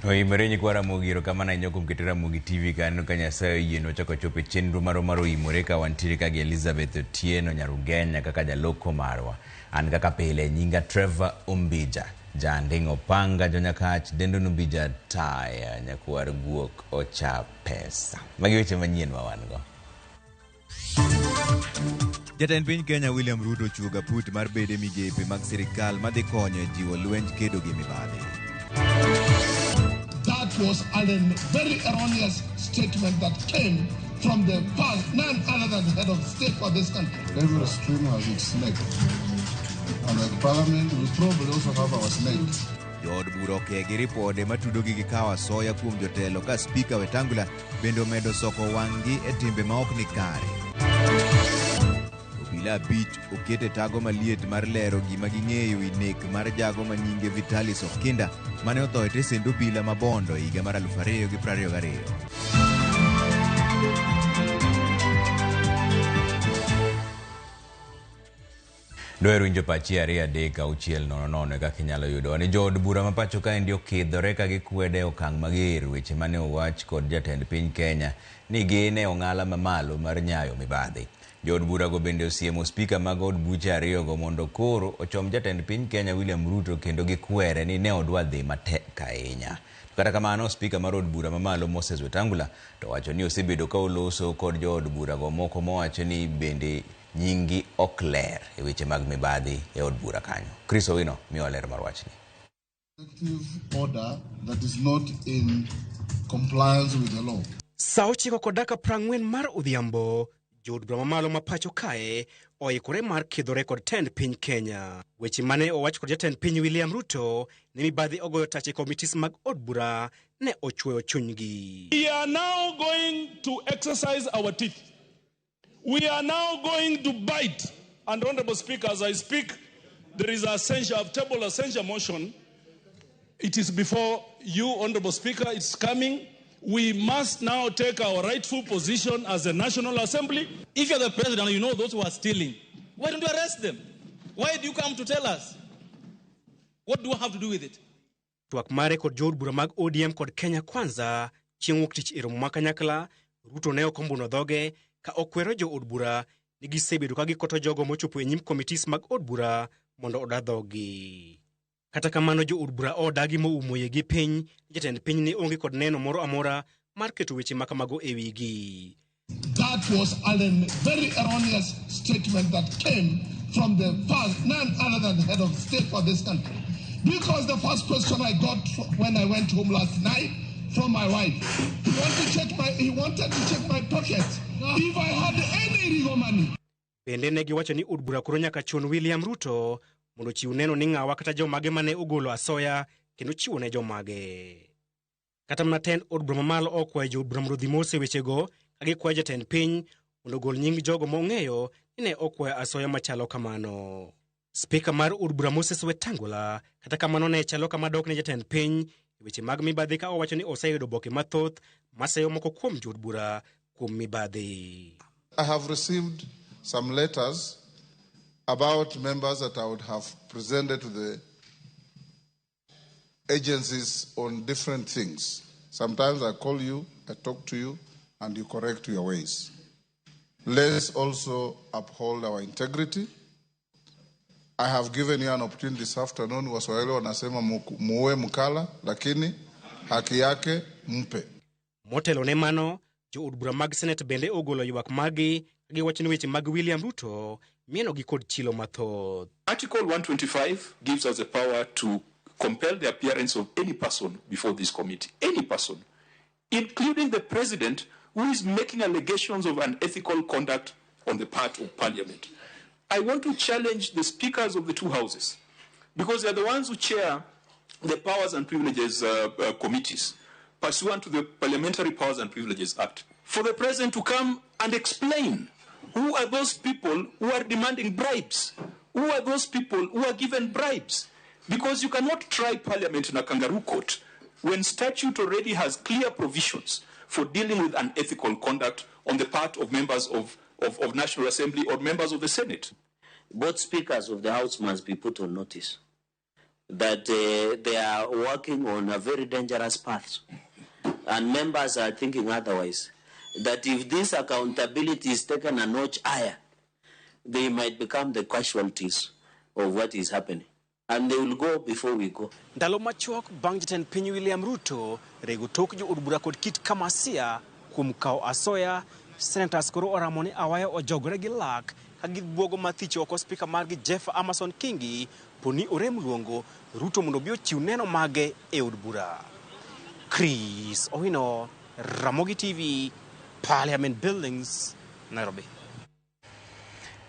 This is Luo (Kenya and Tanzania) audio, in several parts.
Oimore nyikwa Ramogi erokamano ahinya kuom keto Ramogi TV ka aneno ka Nyasaye oyienwa chako chopo e chenro marwa mar oimore ka wantiere ka gi Elizabeth Otieno Nyarugenya kaka jaloko marwa. An kaka pile nyinga Trevor Ombija, Janding' Opanga Jonyakach, Dendon Ombija Taya, Nyakwar Guok Ocha Pesa. Magi weche manyien ma wan go. Jatend piny Kenya William Ruto ochiwo gaput mar bede migepe mag sirikal madhi konyo e jiwo lwenj kedo gi mibadhi. That was a very erroneous statement that came from the past, none other than the head of state for this country. Every stream has its snake. And at Parliament, we probably also have our snake. Jood bura oke gi ripode matudogi gi kawo asoya kuom jotelo ka Spika Wetangula bende omedo soko wang'gi e timbe ma ok ni kare. Obila abich oket e tago maliet mar lero gima ging'eyo wi nek mar jago ma nyinge Vitalis Okinda mane otho e tesend obila ma Bondo e higa mar 2022. Dwaher winjo pachi 2 3 6 0 0 e kaka inyalo yudowa. Ni jood bura ma pacho kaendi okidhore ka gikwede e okang' mager weche mane owach kod jatend piny Kenya ni gin e ong'ala mamalo mar nyayo mibadhi. Jood burago bende osiemo spika mag od buche ariyogo mondo koro ochom jatend piny Kenya William Ruto kendo gikwere ni ne odwa dhi matek ahinya. Kata kamano, spika mar od bura mamalo Moses Wetangula to wacho ni osebedo ka oloso kod jood burago moko mowacho ni bende nyinggi ok ler e weche mag mibadhi e od bura kanyo. Chris Owino miyowa ler mar wachni. Executive order that is not in compliance with the law. Sa 9:40 mar odhiambo, jood bura mamalo ma pacho kae oikore mar kidhore kod tend piny Kenya. Weche mane owach kod jatend piny William Ruto ni mibadhi ogoyo tach e committees mag od bura ne ochwoyo chunygi. We are now going to exercise our teeth. We are now going to bite. And Honorable Speaker, as I speak, there is a censure, I've tabled a censure motion. It is before you, Honorable Speaker, it's coming. We must now take our rightful position as a National Assembly. If you're the president and you know those who are stealing, why don't you arrest them? Why do you come to tell us? What do I have to do with it? Twak mare kod jood bura mag ODM kod Kenya Kwanza chieng' wuok tich e romo ma kanyakla, Ruto ne ok ombuno dhoge ka okwero jood bura ni gisebedo ka gikoto jogo mochopo e nyim committees mag od bura mondo oda dhogi. Kata kamano jood bura odagi moumo yiegi piny ni jatend piny ne onge kod neno moro amora mar keto weche ma kamago e wigi. That was a very erroneous statement that came from the past, none other than the head of state for this country. Because the first question I got when I went home last night from my wife, he wanted to check my pocket if I had any illegal money. Bende ne giwacho ni od bura koro nyaka chun William Ruto mondo ochiw neno ni ng'awa kata jomage mane ogolo asoya kendo chiwo ne jomage. Kata mana tend od bura mamalo okwayo jood bura mondo odhi mos e wechego ka gikwayo jatend piny mondo ogol nying jogo mong'eyo ni ne okwayo asoya machalo kamano. Spika mar od bura Moses Wetangula kata kamano ne chalo kama dok ne jatend piny e weche mag mibadhi ka owacho ni oseyudo oboke mathoth maseyo moko kuom jood bura kuom mibadhi. I have received some letters about members that I would have presented to the agencies on different things. Sometimes I call you, I talk to you, and you correct your ways. Let's also uphold our integrity. I have given you an opportunity this afternoon. Waswahili wanasema muue mkala, lakini haki yake mpe. Motelo ne mano, jood bura mag Senate bende ogolo ywak margi ka giwacho ni weche mag William Ruto mienogi kod chilo mathoth. Article 125 gives us the power to compel the appearance of any person before this committee. Any person, including the president who is making allegations of unethical conduct on the part of parliament. I want to challenge the speakers of the two houses because they are the ones who chair the Powers and Privileges committees pursuant to the Parliamentary Powers and Privileges Act. For the president to come and explain who are those people who are demanding bribes, who are those people who are given bribes. Because you cannot try parliament in a kangaroo court when statute already has clear provisions for dealing with unethical conduct on the part of members of National Assembly or members of the Senate. Both speakers of the House must be put on notice that they are working on a very dangerous path, and members are thinking otherwise, that if this accountability is taken a notch higher, they might become the casualties of what is happening, and they will go before we go. Ndalo machuok bang' jatend piny William Ruto rego tok jo od bura kod Kit Kamasia kuom kawo asoya, senators koro oramo ni awaya ojogore gi lak ka gibuogo mathich oko spika margi Jeff Amason Kingi poni orem luongo Ruto mondo obi ochiw neno mage e od bura. Chris Owino, Ramogi TV, Parliament Buildings, Nairobi.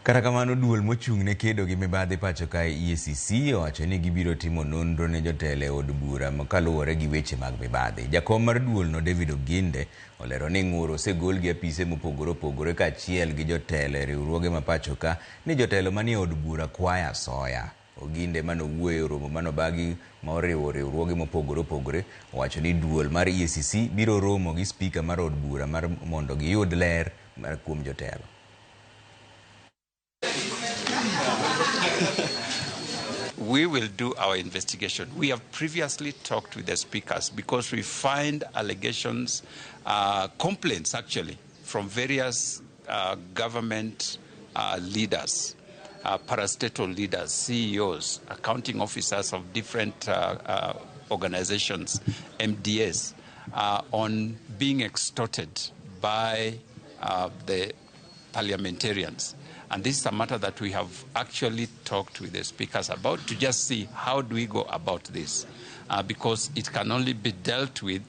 Kata kamano duol mochung' ne kedo gi mibadhi pacho kae EACC owacho ni gibiro timo nonro ne jotelo e od bura kaluwore gi weche mag mibadhi. Jakom mar duolno David Oginde olero ni ng'ur osegol gi apise mopogore opogore kaachiel gi jotelo e riwruoge ma pacho ka ni jotelo manie od bura kwayo asoya. Oginde manowuoyo e romo manobagi ma oriwo riwruoge mopogore opogore owacho ni duol mar EACC biro romo gi spika mar od bura mar mondo giyud ler mar kuom jotelo. We will do our investigation. We have previously talked with the speakers because we find allegations, complaints actually, from various government leaders, parastatal leaders, CEOs, accounting officers of different organizations, MDS, on being extorted by the parliamentarians. And this is a matter that we have actually talked with the speakers about to just see how do we go about this, because it can only be dealt with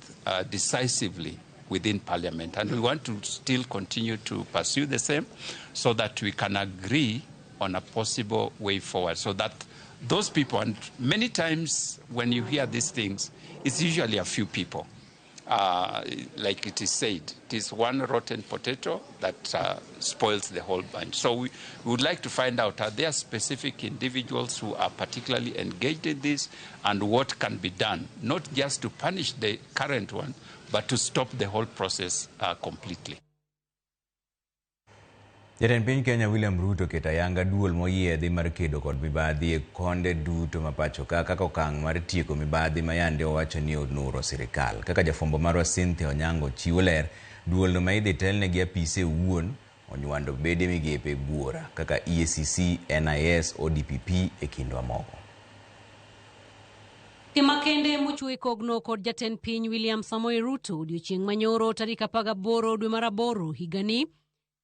decisively within Parliament. And we want to still continue to pursue the same so that we can agree on a possible way forward, so that those people, and many times when you hear these things, it's usually a few people. Like it is said, it is one rotten potato that spoils the whole bunch. So we would like to find out, are there specific individuals who are particularly engaged in this, and what can be done, not just to punish the current one, but to stop the whole process completely. Jatend piny Kenya William Ruto oketo ayanga duol moyiedhi mar kedo kod mibadhi e konde duto ma pacho ka kaka okang' mar tieko mibadhi ma yande owacho ni onuro sirikal. Kaka jafwambo marwa Cynthia Onyango chiwo ler, duolno ma idhi telne gi apise owuon onywando bede migepe buora kaka EACC, NIS, ODPP e kind mamoko. Makende mochwe kogno kod jatend piny William Samoei Ruto odiochieng' manyoro tarik 18 dwe mar 8 higani.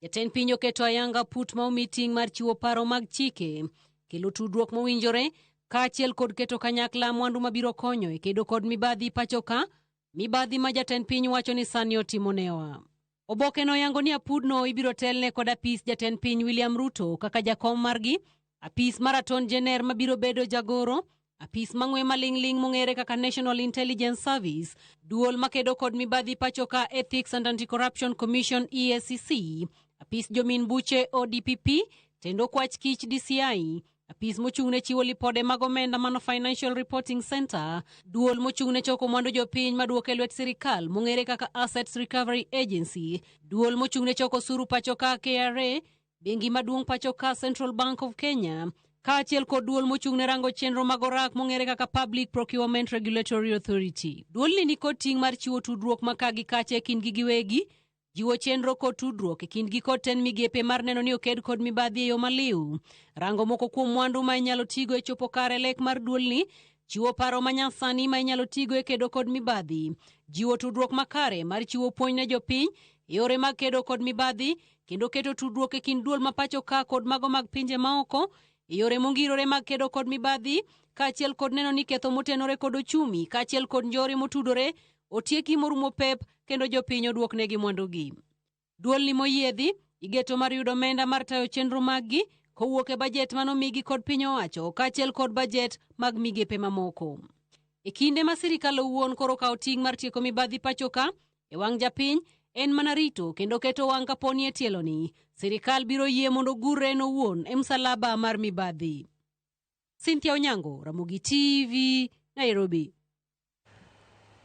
Jatend piny oketo ayanga put ma omi ting' mar chiwo paro mag chike, kelo tudruok mowinjore, kaachiel kod keto kanyakla mwandu mabiro konyo e kedo kod mibadhi pacho ka, mibadhi ma jatend piny wacho ni sani otimo newa. Oboke no yango ni apudno ibiro telne kod apis jatend piny William Ruto kaka jakom margi, apis mar Attorney General mabiro bedo jagoro, apis mang'we maling'ling' mong'ere kaka National Intelligence Service, duol makedo kod mibadhi pacho ka Ethics and Anti-Corruption Commission EACC, apis jomin buche ODPP, tendo kwach kich DCI, apis mochung'ne chiwo lipode mag omenda mano Financial Reporting Center, duol mochung'ne choko mwandu jopiny maduoke lwet sirikal mong'ere kaka Assets Recovery Agency, duol mochung'ne choko osuru pacho ka KRA, bengi maduong' pacho ka Central Bank of Kenya, kaachiel kod duol mochung'ne rango chenro mag orak mong'ere kaka Public Procurement Regulatory Authority. Duolni nikod ting' mar chiwo tudruok ma ka gi kacha e kindgi giwegi, jiwo chenro kod tudruok e kindgi kod ten migepe mar neno ni oked kod mibadhi e yo maliw, rango moko kuom mwandu ma inyalo tigo e chopo kare lek mar duolni, chiwo paro manyasani ma inyalo tigo e kedo kod mibadhi, jiwo tudruok makare mar chiwo puonj ne jopiny e yore mag kedo kod mibadhi, kendo keto tudruok e kind duol ma pacho ka kod mago mag pinje maoko e yore mongirore mag kedo kod mibadhi, kaachiel kod neno ni ketho motenore kod ochumi kaachiel kod njore motudore otieki morumo pep kendo jopiny oduoknegi mwandugi. Duolni moyiedhi igeto mar yudo omenda mar tayo chenro maggi kowuok e bajet manomigi kod piny owacho kaachiel kod bajet mag migepe mamoko. E kinde ma sirikal owuon koro kawo ting' mar tieko mibadhi pacho ka, e wang' japiny en mana rito kendo keto wang' kaponi e tieloni sirikal biro yie mondo ogurre en owuon e msalaba mar mibadhi. Cynthia Onyango, Ramogi TV, Nairobi.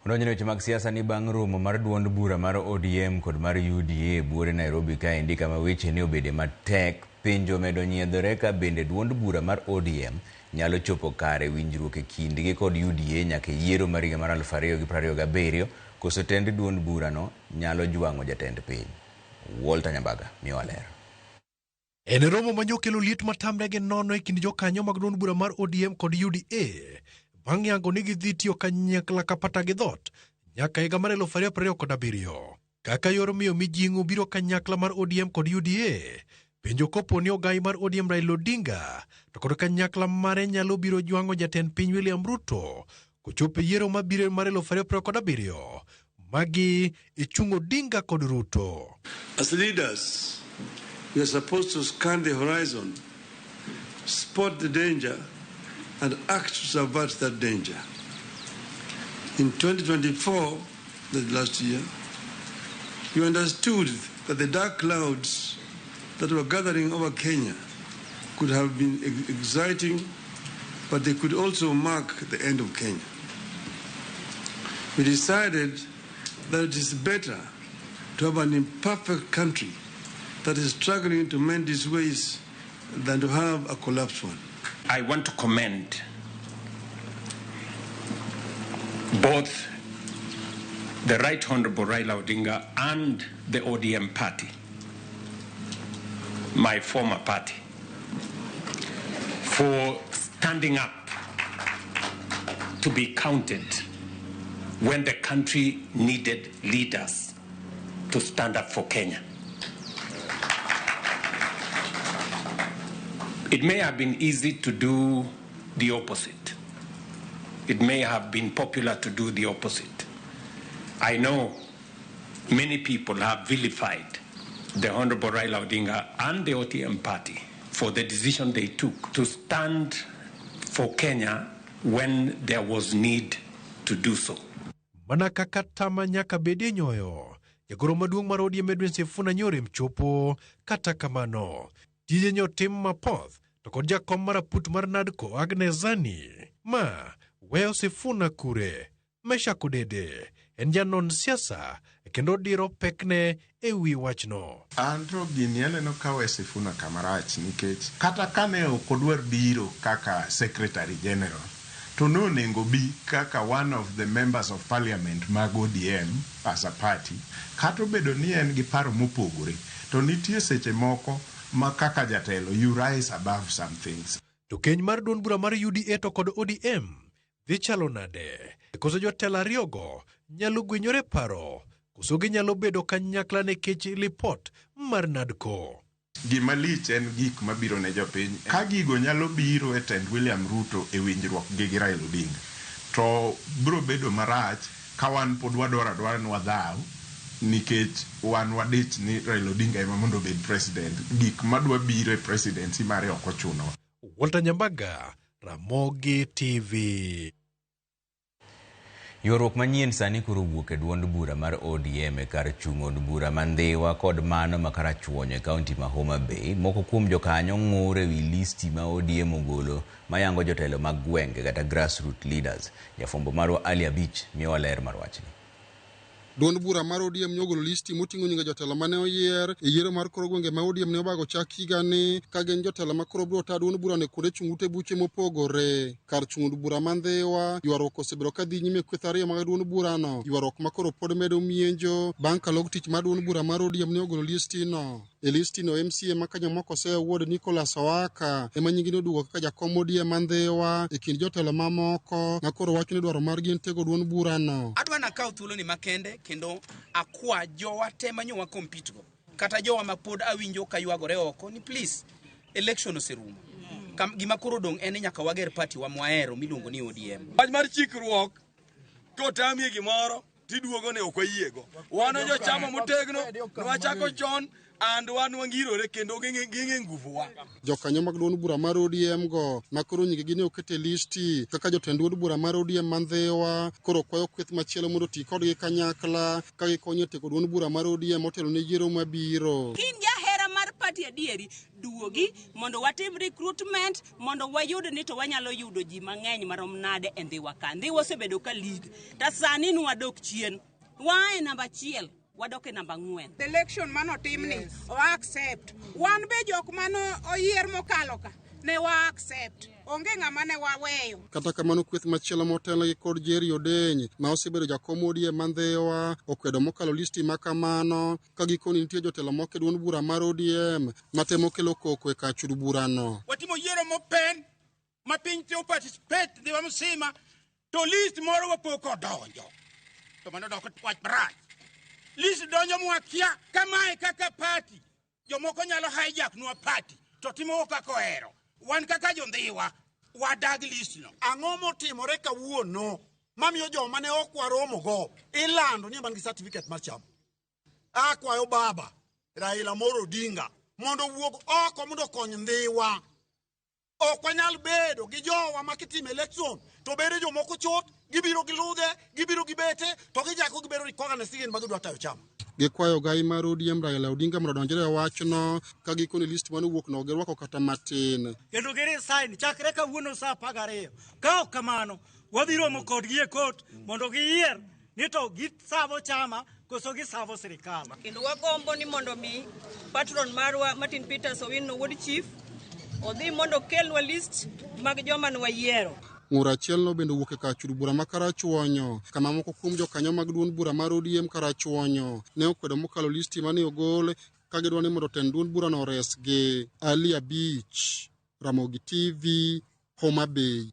Odonjo weche mag siasa ni bang' romo mar duond bura mar ODM kod mar UDA buore Nairobi kaendi kama weche ne obede matek, penjo omedo nyiedhore ka bende duond bura mar ODM nyalo chopo kare winjruok e kindgi kod UDA nyaka e yiero mar higa mar 2027 koso tend duond burano nyalo jwang'o jatend piny. Walter Nyambaga miyowa ler. En romo ma nyokelo liet matamre gi nono e kind jokanyo mag duond bura mar ODM kod UDA bang' yango ni gidhi tiyo kanyakla kapata gi dhot nyaka higa mar 2027. Kaka yor miyo mijing'o biro kanyakla mar ODM kod UDA, penjo kopo ni ogai mar ODM Raila Odinga to kod kanyakla mare nyalo biro jwang'o jatend piny William Ruto kochopo e yiero mabiro mar 2027. Magi e chung' Odinga kod Ruto. As leaders, we are supposed to scan the horizon, spot the danger, and act to avert that danger. In 2024, the last year, you understood that the dark clouds that were gathering over Kenya could have been exciting, but they could also mark the end of Kenya. We decided that it is better to have an imperfect country that is struggling to mend its ways than to have a collapsed one. I want to commend both the Right Honorable Raila Odinga and the ODM party, my former party, for standing up to be counted when the country needed leaders to stand up for Kenya. It may have been easy to do the opposite. It may have been popular to do the opposite. I know many people have vilified the Honorable Raila Odinga and the ODM party for the decision they took to stand for Kenya when there was need to do so. Mana kaka tama nyaka bedie nyoyo, jagoro maduong' mar ODM Edwin Sifuna nyore mchopo. Kata kamano, tije nyotim mapoth to kod jakom mar aput mar NADCO Agnes Zani ma weyo Sifuna kure. Meshack Odede en janon siasa kendo diro pekne e wi wachno. An to gini aneno ka we Sifuna kamarach nikech kata kane ok odwar biro kaka Secretary General to nonego bi kaka one of the members of parliament mag ODM as a party, kata obedo ni en gi paro mopogore to nitie seche moko ma kaka jatelo you rise above some things. To keny mar duond bura mar UDA to kod ODM dhi chalo nade? Koso jotelo ariyogo nyalo gwenyore paro koso ginyalo bedo kanyakla nikech lipot mar NADCO? Gima lich en gik mabiro ne jopiny. Ka gigo nyalo biro e tend William Ruto e winjruok gi gi Raila Odinga, to biro bedo marach ka wan pod wadwaro adwara ni wadhaw nikech wan wadich ni Raila Odinga ema mondo obed president. Gik madwa biro e presidency mare ok ochunowa. Walter Nyambaga, Ramogi TV. Ywaruok manyien sani koro owuok e duond bura mar ODM e kar chung' od bura ma Ndhiwa kod mano ma Karachuonyo e kaunti ma Homa Bay. Moko kuom jokanyo ng'ur e wi listi ma ODM ogolo mayango jotelo mag gwenge kata grassroots leaders. Jafwambo marwa Ali Abich miyowa ler mar wachni. Duond bura mar ODM nyogolo listi moting'o nyinge jotelo mane oyier e yiero mar kor gwenge ma ODM ne obago chak higani ka gin jotelo ma koro biro ta duond bura ne kuonde chung' ute buche mopogore. Kar chung' od bura ma Ndhiwa, ywaruok osebedo ka dhi nyime e kweth ariyo mag duond burano, ywaruok ma koro pod medo mienjo bang' ka log tich mar duond bura mar ODM ne ogolo listi no. E listi no MCA ma Kanyamwa Koseyo Wuod Nicholas Owaka ema nyinge noduogo kaka jakom ODM ma Ndhiwa e kind jotelo mamoko ma koro wacho ni dwaro margi en tego duond burano. Adwa nakaw thuoloni makende kendo akwa jowa te manyo wa compete go kata jowa ma pod awinjo ka ywagore oko ni please, election oserumo. Gima koro dong' en ni nyaka wager party wa mwahero miluongo ni ODM. Wach mar chikruok kotamie gimoro tiduogo ne ok wayiego. Wan jochama motegno, nwachako chon and wan wangirore kendo ging'e nguvu wa. Jokanyo mag duond bura mar ODM go ma koro nyingegi ne oket e listi kaka jotend duond bura mar ODM ma Ndhiwa koro kwayo kweth machielo mondo oti kodgi kanyakla ka gikonyo e tego duond bura mar ODM motelo ne yiero mabiro. Kin jahera mar party party adieri, duogi mondo watim recruitment mondo wayud ni to wanyalo yudo ji mang'eny marom nade e Ndhiwa ka. Ndhiwa osebedo ka lead, to sani nwadok chien. Waa e namba 1, wadok e namba 4. Election manotimni, yes. O accept. Wan be jok mano oyier mokalo ka, ne wa accept. Onge ng'ama ne waweyo. Kata kamano kweth machielo motelnegi kod Jerry Odeny ma osebedo jakom ODM ma Ndhiwa okwedo mokalo listi ma kamano ka gikoni nitie jotelo moko e duond bura mar ODM matemo kelo koko e kar chud burano. Watimo yiero mopen ma piny te oparticipate Ndhiwa msima to list moro wapok odonjo. To mano doko wach marach. List donjo mwakia kamae kaka party. Jomoko nyalo hijack nwa party to timo kaka ohero. Wan kaka jondhiwa wadag list no. Ang'o motimore kawuono mamiyo joma ne ok waromogo ilando ni man gi certificate mar chama? Akwayo baba Raila Amolo Odinga mondo owuog oko mondo okony Ndhiwa. Ok wanyal bedo gi jowa ma kitimo election to bedo jomoko chot, gibiro gi ludhe, gibiro gi bete, to gichako gibedo recognized ni gin ma gidwa tayo chama. Gikwayo gai mar ODM Raila Odinga mondo odonjre e wachno ka gikoni list mane owuok no ok girwako kata matin. Kendo gi resign chakre kawuono saa 12. Ka ok kamano, wadhi romo kodgi e court mondo giyier ni to gisavo chama koso gisavo sirikal. Kendo wagombo ni mondo mi patron marwa Martin Peters Owino wuod chief odhi mondo okelnwa list mag joma ne wayiero. Ng'ur achielno bende owuok e kar chud bura ma Karachuonyo, kama moko kuom jokanyo mag duond bura mar ODM Karachuonyo ne okwedo mokalo listi mane ogol ka gidwa ni mondo tend duond burano oresgi. Ali Abich, Ramogi TV, Homa Bay.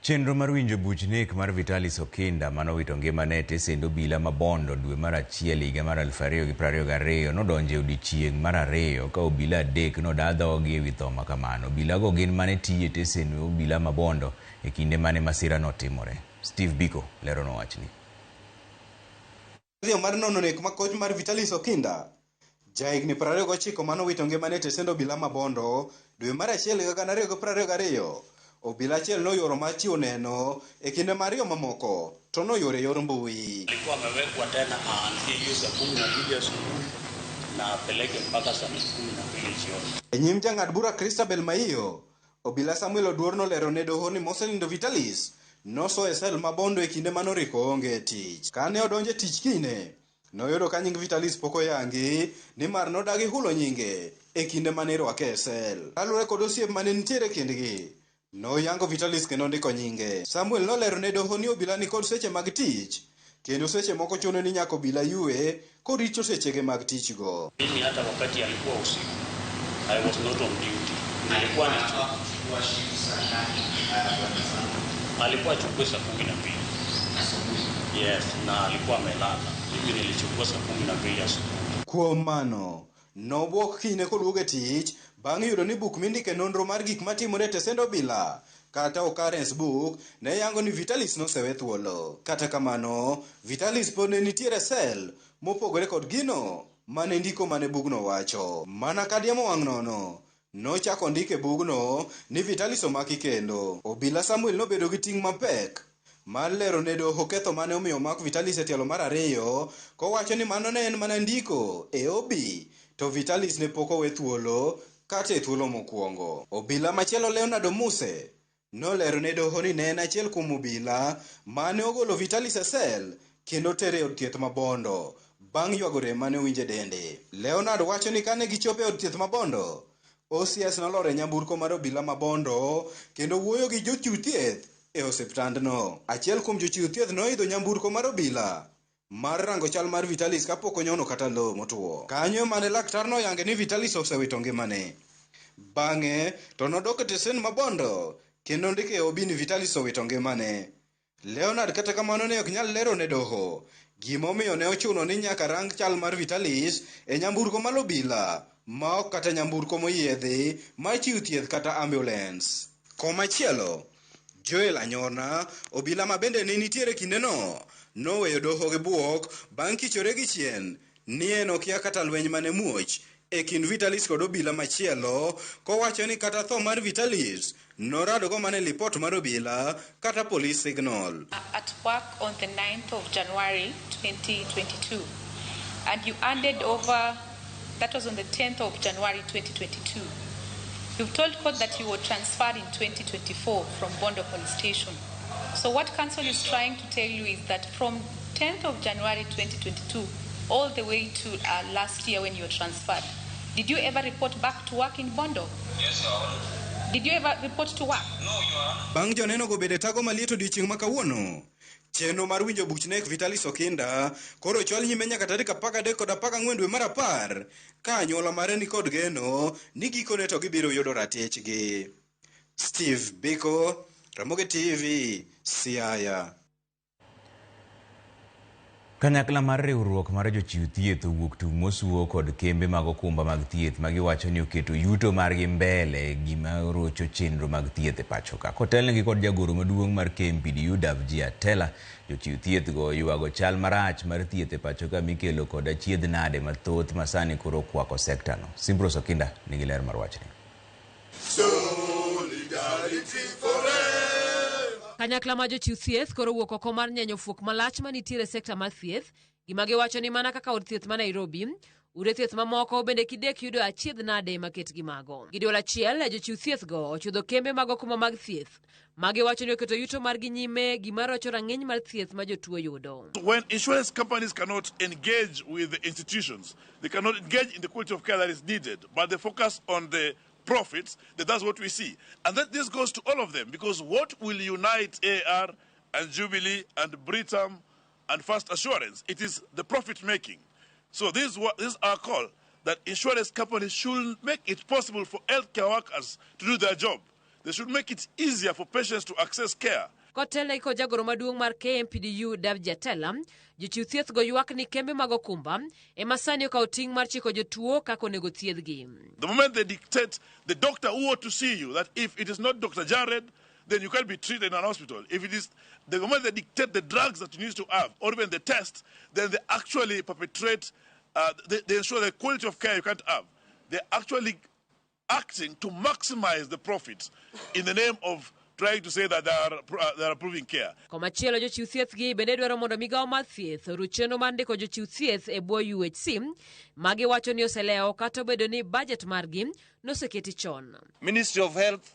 Chenro mar winjo buch nek mar Vitalis Okinda manowito ngimane e tesend obila ma Bondo dwe mar achiel higa mar 2022 nodonjo e odiechieng' mar ariyo ka obila 3 noda dhogi ewi tho makamano. Obilago gin mane tiyo e tesend obila ma Bondo e kinde mane masira notimore. Steve Biko leronwa wachni. Mar nono nek makoch mar Vitalis Okinda, jahigni 29 manowito ngimane e tesend obila ma Bondo dwe mar achiel higa 2022. Obila achiel noyuoro mar chiwo neno e kinde ma ariyo mamoko to noyuoro e yor mbui. Alikuwa amewekwa tena aanzie hiyo saa 12 asubuhi na apeleke mpaka saa 12 jioni. E nyim jang'ad bura Christabel Maiyo, obila Samuel Oduor nolero ne doho ni mosenindo Vitalis noso e sel ma Bondo e kinde manoriko onge e tich. Kane odonjo e tich kine, noyudo ka nying Vitalis pok oyangi nimar nodagi hulo nyinge e kinde mane irwake e sel. Kaluwore kod osiep mane nitiere kindgi, noyango Vitalis kendo ndiko nyinge. Samuel nolero ne doho ni obila nikod seche mag tich kendo seche moko chuno ni nyaka obila yue korito sechege mag tich go. Mimi hata wakati alikuwa usiku I was not on duty. Nilikuwa alikuwa achukue saa 12. Yes, na alikuwa amelala. Mimi nilichukua saa 12 asubuhi. Kuom mano, nobwok kinyne koduogo e tich bang' yudo ni buk mindike nonro mar gik matimore e tesend obila kata occurrence book ne yango ni Vitalis nosewe thuolo. Kata kamano, Vitalis pod ne nitiere sel mopogore kod gino mane ndiko mane bugno wacho. Mana kadiemo wang' nono, nochako ndik e bugno ni Vitalis omaki kendo. Obila Samuel nobedo gi ting' mapek mar lero ne doho ketho mane omiyo omak Vitalis e tielo mar ariyo kowacho ni mano ne en mana ndiko e obi to Vitalis ne pok owe thuolo kata e thuolo mokwongo. Obila machielo Leonardo Muse nolero ne doho ni ne en achiel kuom obila mane ogolo Vitalis e sel kendo tere e od thieth ma Bondo bang' ywago rem mane owinjo e dende. Leonard wacho ni kane gichopo e od thieth ma Bondo, OCS nolor e nyamburko mar obila ma Bondo kendo wuoyo gi jochiw thieth e osiptandno. Achiel kuom jochiw thieth noidho nyamburko mar obila mar rango chal mar Vitalis kapok onyono kata lowo motwo. Kanyo mane laktar noyange ni Vitalis osewito ngimane. Bang'e to nodok e tesen ma Bondo kendo ndiko e obi ni Vitalis owito ngimane. Leonard kata kamano ne ok nyal lero ne doho gimomiyo ne ochuno ni nyaka rang chal mar Vitalis e nyamburko mar obila ma ok kata nyamburko moyiedhi mar chiwo thieth kata ambulance. Komachielo, Joel Anyona, obila ma bende ne nitiere kindeno, noweyo doho gi buok bang' kichore gi chien ni en okia kata lweny mane muoch e kind Vitalis kod obila machielo kowacho ni kata tho mar Vitalis noradogo mana e lipot mar obila kata police signal. At work on the 9th of January 2022, and you handed over That was on the 10th of January 2022. You've told court that you were transferred in 2024 from Bondo Police Station. So what counsel is trying to tell you is that from 10th of January 2022 all the way to last year when you were transferred, did you ever report back to work in Bondo? Yes, Your Honor. Did you ever report to work? No, Your Honor. Bang' joneno go bedo e tago maliet odiochieng' ma kawuono, chenro mar winjo buch nek Vitalis Okinda koro ochwal nyime nyaka tarik 13 kod 14 dwe mar 10 ka anyuola mare ni kod geno ni gikone to gibiro yudo ratichgi. Steve Biko, Ramogi TV, Siaya. Kanyakla mar riwruok mar jochiw thieth owuok tung' mosuo kod kembe mag okumba mag thieth ma giwacho ni oketo yuto margi mbele gima rocho chenro mag thieth e pacho ka. Kotelnegi kod jagoro maduong' mar KMPDU Davji Atela, jochiw thieth go ywago chal marach mar thieth e pacho ka mikelo kod achiedh nade mathoth ma sani koro okwako sekta no. Simbrose Okinda nigi ler mar wachni. Solidarity forever. Kanyakla mar jochiw thieth koro wuok oko mar nyenyo fuok malach manitiere e sekta mar thieth, gima giwacho ni mana kaka od thieth ma Nairobi, ute thieth mamoko bende kidek yudo achiedh nade maket gi mago. Gi duol achiel, jochiw thieth go ochudho kembe mag okumba mag thieth, ma giwacho ni oketo yuto margi nyime gima rocho rang'iny mar thieth ma jotuo yudo. When insurance companies cannot engage with the institutions, they cannot engage in the quality of care that is needed, but they focus on the profits, that's what we see. And that this goes to all of them, because what will unite AR and Jubilee and Britam and First Assurance? It is the profit making. So this is our call, that insurance companies should make it possible for healthcare workers to do their job. They should make it easier for patients to access care. Kotelne kod jagoro maduong' mar KMPDU Davji Atela, jochiw thieth go ywak ni kembe mag okumba ema sani okawo ting' mar chiko jotuo kaka onego thiedhgi. The moment they dictate the doctor who ought to see you, that if it is not Dr. Jared, then you can't be treated in an hospital. If it is the moment they dictate the drugs that you need to have, or even the test, then they actually perpetrate, they ensure the quality of care you can't have. They're actually acting to maximize the profits in the name of trying to say that they are approving care. Komachielo jochiw thieth gi bende dwaro mondo migawo mar thieth oruch chenro mar ndiko jochiw thieth e bwo UHC, ma giwacho ni oselewo kata obedo ni budget margi noseketi chon. Ministry of Health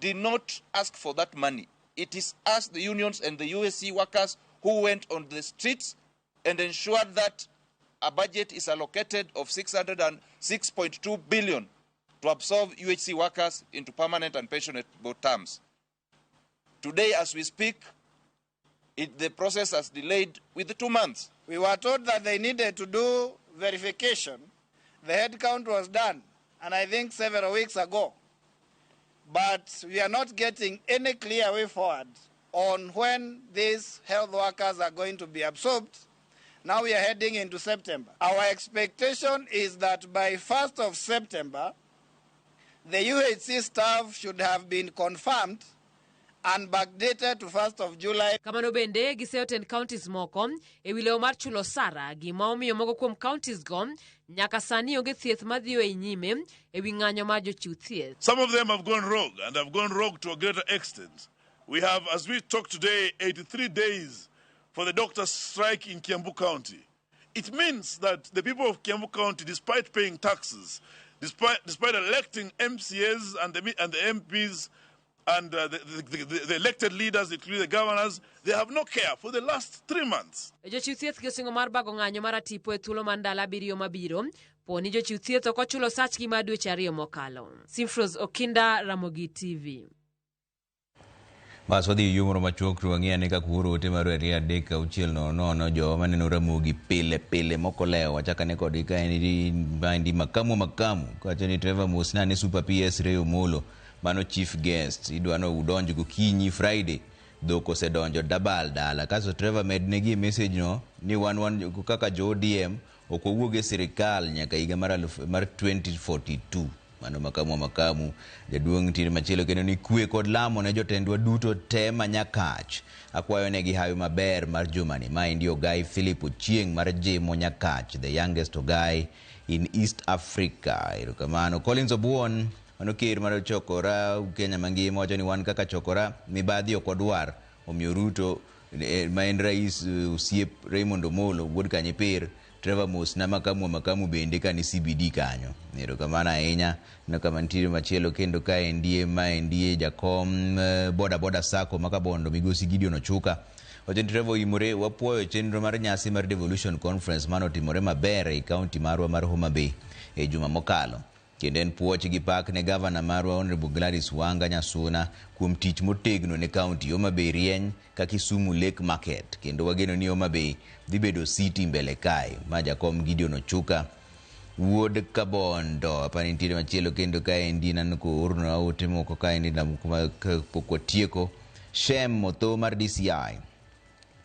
did not ask for that money. It is us, the unions and the UHC workers, who went on the streets and ensured that a budget is allocated of 606.2 billion to absorb UHC workers into permanent and pensionable terms. Today, as we speak, the process has delayed with 2 months. We were told that they needed to do verification. The head count was done, and I think several weeks ago. But we are not getting any clear way forward on when these health workers are going to be absorbed. Now we are heading into September. Our expectation is that by 1st of September, the UHC staff should have been confirmed and backdated to 1st of July. Kamano bende giseyo tend counties moko e wi lewo mar chulo osara, gima omiyo moko kuom counties go nyaka sani onge thieth madhiyo e nyime e wi ng'anyo mar jochiw thieth. Some of them have gone rogue, and have gone rogue to a greater extent. We have, as we talk today, 83 days for the doctors' strike in Kiambu County. It means that the people of Kiambu County, despite paying taxes, despite electing MCAs and the MPs and the elected leaders, including the governors, they have no care for the last 3 months. Jochiw thieth gi osingo mar bago ng'anyo mar atipo e thuolo mar ndalo 7 mabiro, po ni jochiw thieth ok ochulo osachgi mar dweche 2 mokalo. Simfros Okinda, Ramogi TV. Bas wadhi e yo moro machuok to wang'i ane kaka uoro ote mar 2 3 6 0 0 jowa maneno Ramogi pile pile mokolewo. Wachak ane kodgi ka en maendi makamu kawacho ni Trevor Mosna ne Super PS Ray Omolo, mano chief guest, idwa no udonj gokinyi Friday, dhok osedonjo dabal dala. Kasto Trevor mednegi e message no ni wan kaka jo ODM ok wawuog e sirikal nyaka higa mar 2042. Mano makamu jaduong' nitiere machielo kendo ni kwe kod lamo ne jotendwa duto te ma Nyakach. Akwayo negi hawi maber mar jumani. Maendi Ogai Philip Ochieng' mar Jimo Nyakach, the youngest Ogai in East Africa. Erokamano. Collins Obuon, mano ker mar Chokora Kenya mangima, wacho ni wan kaka Chokora mibadhi ok wadwar, omiyo Ruto ma en rais osiep Raymond Omolo wuod Kanyipir Trevor mosna makamu makamu bende ka ni CBD kanyo. Erokamano ahinya. Aneno kama nitiere machielo kendo kaendie maendie jakom boda boda sacco ma Kabondo migosi Gideon Ochuka. Wacho ni Trevor oimore wapuoyo chenro mar nyasi mar Devolution Conference mane otimore maber e kaunti marwa mar Homa Bay e juma mokalo. Kendo en puoch gi pak ne gavana marwa Honorable Gladys Wanga Nyasuna kuom tich motegno ne kaunti. Homa Bay rieny ka Kisumu Lake Market kendo wageno ni Homa Bay dhi bedo city mbele kae. Ma jakom Gideon Ochuka wuod Kabondo. Apani nitiere machielo kendo kaendi naneno koornwa ote moko kaendi pok watieko. Shem Motho mar DCI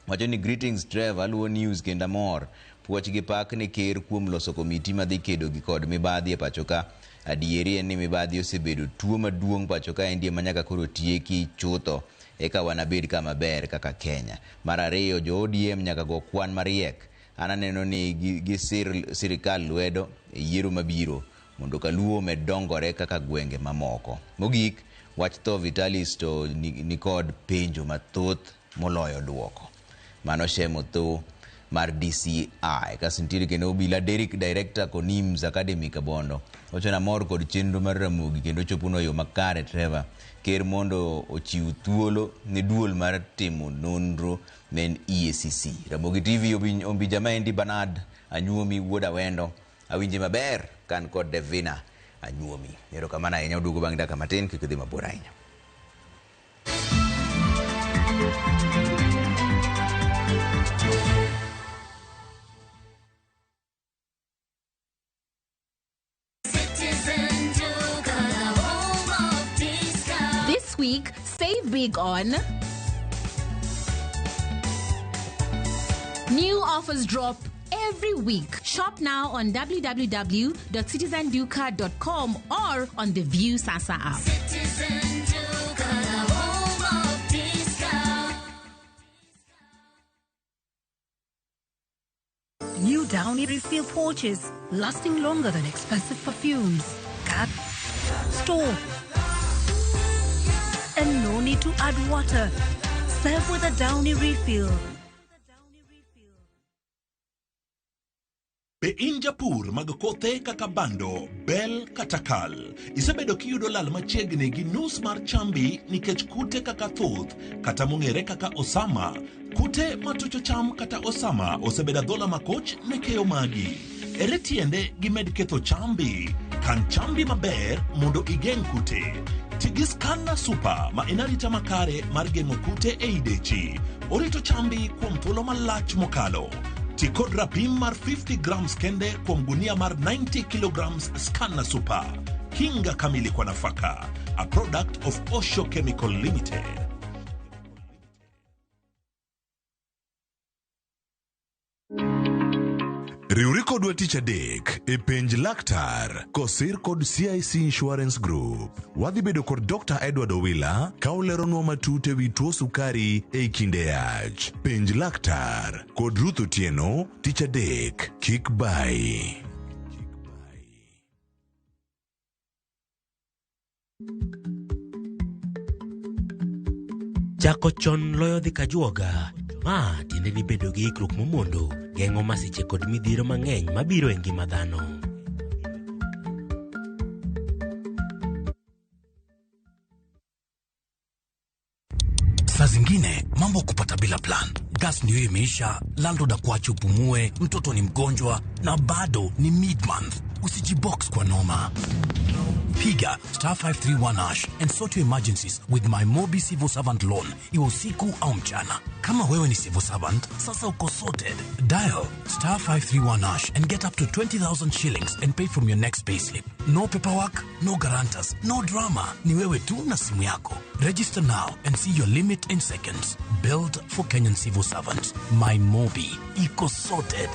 wacho ni greetings Trevor, aluwo news kendo amor. Puoch gi pak ne ker kuom loso komiti madhi kedo gi kod mibadhi e pacho ka. Adieri en ni mibadhi osebedo tuo maduong' pacho ka endi ema nyaka koro tieki chutho eka wanabed kama ber kaka Kenya. Mar ariyo, jo ODM nyaka go kwan mariek. An aneno ni gisir sirikal lwedo e yiero mabiro mondo kaluo omed dongore kaka gwenge mamoko. Mogik, wach tho Vitalis to nikod penjo mathoth moloyo duoko. Mano Shem Otho mar DCI. Kasto nitiere kendo Obila Derrick Director Konims Academy Kabondo. Wacho ni amor kod chenro mar Ramogi kendo chopono e yo makare Trevor. Ker mondo ochiw thuolo ne duol mar timo nonro ne en EACC. Ramogi TV Ombija Maendi Bernard Anyuomi wuod Awendo. Awinje maber kan kod Devina Anyuomi. Erokamano ahinya, oduogo bang' dakika matin, kik idhi mabor ahinya. This week, save big on new offers drop every week. Shop now on www.citizenduka.com or on the View Sasa app. New Downy refill pouches, lasting longer than expensive perfumes. Cut, store, and no need to add water. Serve with a Downy refill. Be in japur mag kothe kaka bando, bel kata kal? Isebedo kiyudo lal machiegni gi nus mar chambi nikech kute kaka thuth kata mong'ere kaka osama. Kute matucho cham kata osama osebedo adhola makoch ne keyo magi. Ere tiende gimed ketho chambi? Kan chambi maber mondo igeng' kute. Ti gi Scanner Super ma en arita makare mar geng'o kute ei dechi. Orito chambi kuom thuolo malach mokalo. Ti kod rapim mar 50 grams kende kuom gunia mar 90 kilograms Scanner Super. Kinga kamili kwa nafaka. A product of Osho Chemical Limited. Riwri kodwa tich adek e penj laktar kosir kod CIC Insurance Group. Wadhi bedo kod Dr. Edward Owila ka oleronwa matut ewi tuo sukari ei kinde yach. Penj laktar kod Ruth Otieno tich adek kik bayi. Chako chon loyo dhi kajuoga. Ma tiende ni bedo gi ikruok momondo geng'o masiche kod midhiero mang'eny mabiro e ngima dhano. Saa zingine mambo kupata bila plan. Gas ndio imeisha, landlord akuache upumue, mtoto ni mgonjwa na bado ni mid-month. Usijibox kwa noma. Piga star 531 hash and sort your emergencies with my Mobi Civil Servant Loan, iwe usiku au mchana. Kama wewe ni civil servant, sasa uko sorted. Dial star 531 hash and get up to 20,000 shillings and pay from your next payslip. No paperwork, no guarantors, no drama. Ni wewe tu na simu yako. Register now and see your limit in seconds. Built for Kenyan civil servants. My Mobi. Iko sorted.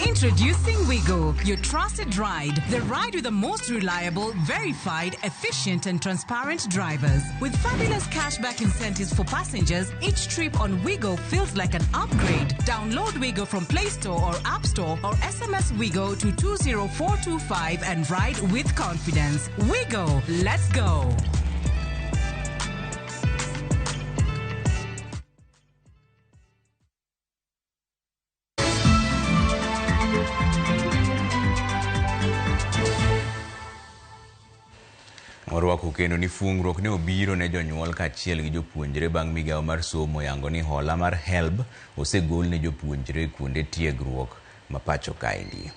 Introducing Wigo, your trusted ride. The ride with the most reliable, verified, efficient, and transparent drivers. With fabulous cashback incentives for passengers, each trip on Wigo feels like an upgrade. Download Wigo from Play Store or App Store or SMS Wigo to 20425 and ride with confidence. Wigo, let's go. Rwako kendo ni fungruok ne obiro ne jonyuol kaachiel gi jopuonjre bang' migawo mar somo yango ni hola mar HELB osegol ne jopuonjre kuonde tiegruok ma pacho kaendi.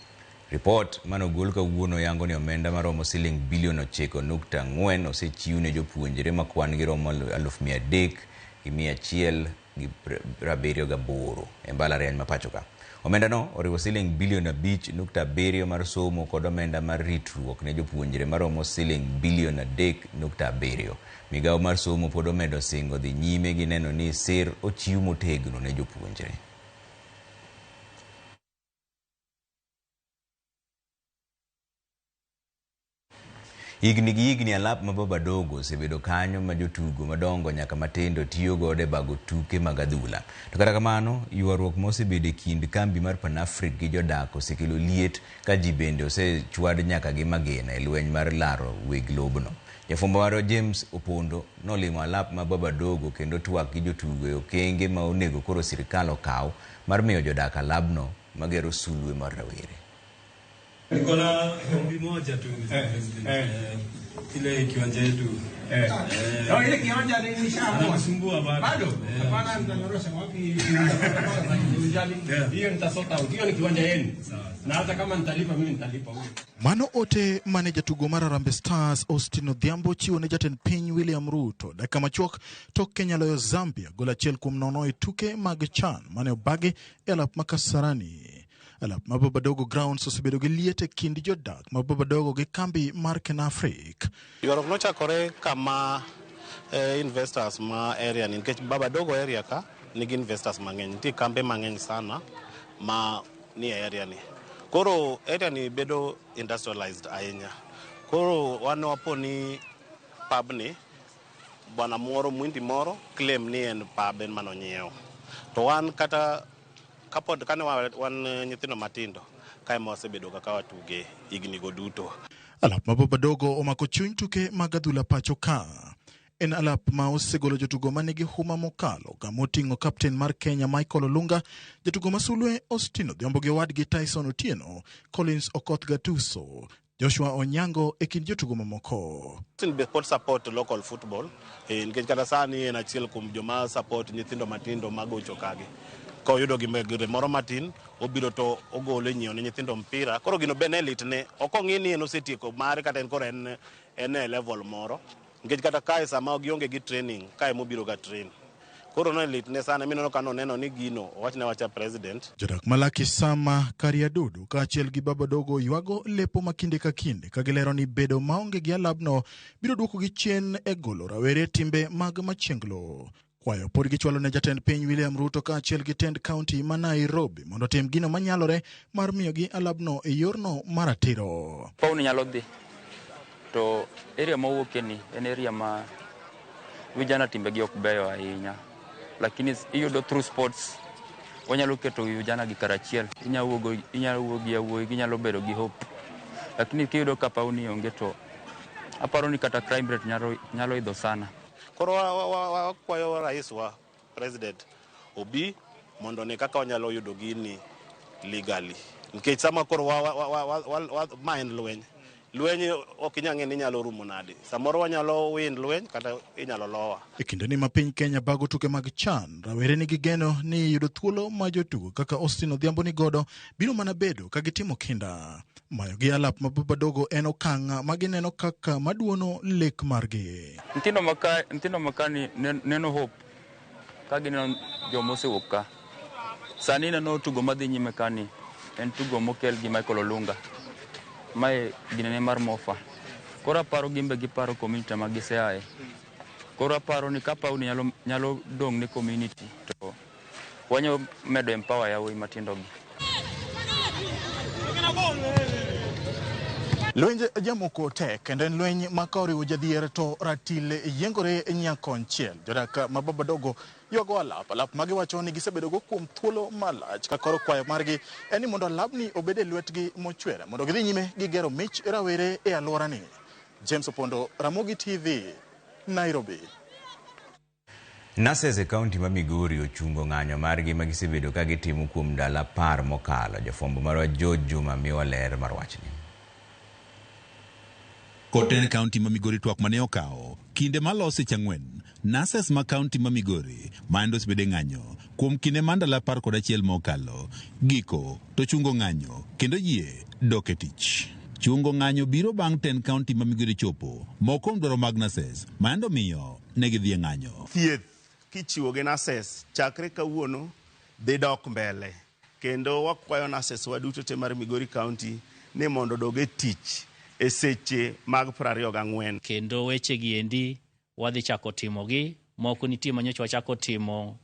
Ripot manogol kawuono yango ni omenda maromo siling bilion 9.4 osechiw ne jopuonjre ma kwan gi romo 300,178 e mbalariany ma pacho ka. Omenda no oriwo siling bilion 5.7 mar somo kod omenda mar ritruok ne jopuonjre maromo siling bilion 3.7. Migawo mar somo pod omedo singo dhi nyime gi neno ni sir ochiw motegno ne jopuonjre. Higni gi higni alap ma Baba Dogo osebedo kanyo ma jotugo madongo nyaka matindo tiyo godo e bago tuke mag adhula. To kata kamano, ywaruok ma osebedo e kind kambi mar Panafric gi jodak osekelo liet ka ji bende osechwad nyaka gi magina e lweny mar laro weg lobno. Jafwambo marwa James Opondo nolimo alap ma Baba Dogo kendo twak gi jotugo e okenge ma onego koro sirikal okaw mar miyo jodak alabno magero sulwe mar rawere. Niko na ombi moja tu ile kiwanja yetu. Oh, ile kiwanja nilishaamua. Anamsumbua bado. Bado? Hapana, nitanyorosha wapi? Hiyo nitasota out. Hiyo ni kiwanja yenu. Na hata kama nitalipa mimi nitalipa huyo. Mano ote mane jatugo mar Harambee Stars Austin Odhiambo chiwo ne jatend piny William Ruto dakika machuok tok Kenya loyo Zambia gol 1-0 e tuke mag CHAN mane obagi e alap ma Kasarani. Alap ma Baba Dogo Grounds osebedo gi liet e kind jodak ma Baba Dogo gi kambi mar Kenafric. Ywaruok nochakore kama investors ma area ni, nikech Baba Dogo area ka nigi investors mang'eny, nitie kambe mang'eny sana ma ni e area ni. Koro area ni bedo industrialized ahinya. Koro wan wapo ni pub ni bwana moro mwindi moro claim ni en pub en manonyiewo. To wan kata kapod kane wan nyithindo matindo kae ma wasebedo kaka watuge higni go duto. Alap ma Baba Dogo omako chuny tuke mag adhula pacho ka. En alap ma osegolo jotugo manigi huma mokalo kama oting'o kapten mar Kenya Michael Olunga, jatugo masulwe Austin Odhiambo gi owadgi Tyson Otieno, Collins Okoth Gatuso, Joshua Onyango e kind jotugo mamoko. Austin be pod support local football nikech kata sani en achiel kuom joma support nyithindo matindo magocho kagi. Ka oyudo gimoro moro matin obiro to ogolo nyiewo ne nyithindo mpira. Koro gino be ne litne, ok ong'i ni en osetieko mare kata en koro en e level moro. Nikech kata kae sama gionge gi training, kae mobiro ga train. Koro no litne sana, mineno ka noneno ni gino owachne wacha president. Jodak malaki Sama Kariadudu kaachiel gi Baba Dogo ywago lepo ma kinde ka kinde ka gilero ni bedo maonge gi alabno biro duokogi chien e golo rawere timbe mag machienglo. Kwayo pod gichwalo ne jatend piny William Ruto kaachiel gi tend kaunti ma Nairobi mondo otim gino manyalore mar miyogi alabno e yorno maratiro. Pauni nyalo dhi to area mawuoke ni en area ma vijana timbegi ok beyo ahinya, lakini iyudo through sports wanyalo keto vijana gi karachiel, inyalo wuo gi yawuoyi, ginyalo bedo gi hope, lakini kiyudo ka pauni onge to aparo ni kata crime rate nyalo idho sana. Koro wakwayo rais wa president obi mondo ne kaka wanyalo yudo gini legally. Nikech sama koro ma en lweny. Lweny ok inyal ng'e ni nyalo rumo nade. Samoro wanyalo win lweny kata inyalo lowa. E kindeni ma piny Kenya bago tuke mag CHAN, rawere nigi geno ni yudo thuolo ma jotugo kaka Austin Odhiambo ni godo biro mana bedo ka gitimo kinda. Mayo gi alap ma Baba Dogo en okang' ma gineno kaka maduono lek margi. Nyithindo maka ni neno hope ka gineno joma osewuok ka. Sani neno tugo madhi nyime kani en tugo mokel gi Michael Olunga. Mae ginene mar Mofa. Koro aparo gimbe giparo community ma giseaye. Koro aparo ni ka pauni nyalo dong' ne community to wanyalo medo empower yawuoyi matindo gi. Lwenj jamoko tek kendo en lweny ma ka oriwo jadhier to ratil yiengore nyakonchiel. Jodak ma Baba Dogo ywago alap magiwacho ni gisebedogo kuom thuolo malach ka koro kwayo margi en ni mondo alabni obed e lwetgi mochwere mondo gidhi nyime gi gero mich rawere e alworani. James Opondo, Ramogi TV, Nairobi. Nurses e kaunti ma Migori ochungo ng'anyo margi ma gisebedo ka gitimo kuom ndalo 10 mokalo. Jafwambo marwa George Juma miwa ler mar wachni. Kod tend kaunti ma Migori twak mane okawo kinde maloso seche 4, nurses ma kaunti ma Migori ma osebedo e ng'anyo kuom kinde mar ndalo 11 mokalo giko to chungo ng'anyo kendo yie dok e tich. Chungo ng'anyo biro bang' tend kaunti ma Migori chopo moko kuom dwaro mag nurses ma miyo ne gidhi e ng'anyo. Thieth kichiwo gi nurses chakre kawuono dhi dok mbele kendo wakwayo nurses waduto te mar Migori County ni mondo odog e tich e seche mag 24. Kendo weche gi endi wadhi chako timogi, moko nitie manyocha wachako timo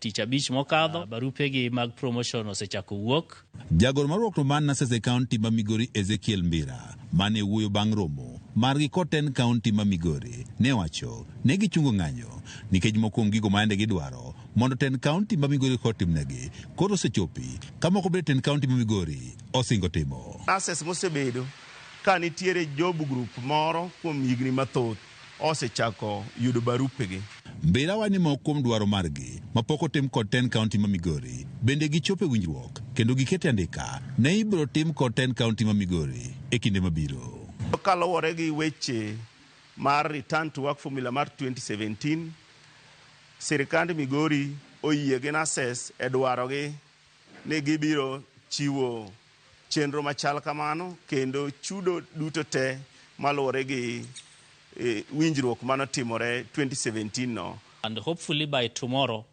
tich abich mokadho. Barupegi mag promotion osechako wuok. Jagoro mar riwruok mar nurses e kaunti ma Migori Ezekiel Mbira mane wuoyo bang' romo margi kod tend kaunti ma Migori ne wacho ne gichungo ng'anyo nikech moko kuom gigo ma yande gidwaro mondo tend kaunti ma Migori kod timnegi koro osechopi ka moko bende tend kaunti ma Migori osingo timo. Nurses mosebedo ka nitiere job group moro kuom higni mathoth osechako yudo barupegi. Mbira wacho ni moko kuom dwaro margi mapok otim kod tend kaunti ma Migori bende gichopo e winjruok kendo giketo e andika ne ibiro tim kod tend kaunti ma Migori e kinde mabiro. Kaluwore gi weche mar return to work formula mar 2017, sirikand Migori oyie gi nurses e dwarogi ni gibiro chiwo chenro machal kamano kendo chudo duto te maluwore gi winjruok manotimore 2017 no. And hopefully by tomorrow,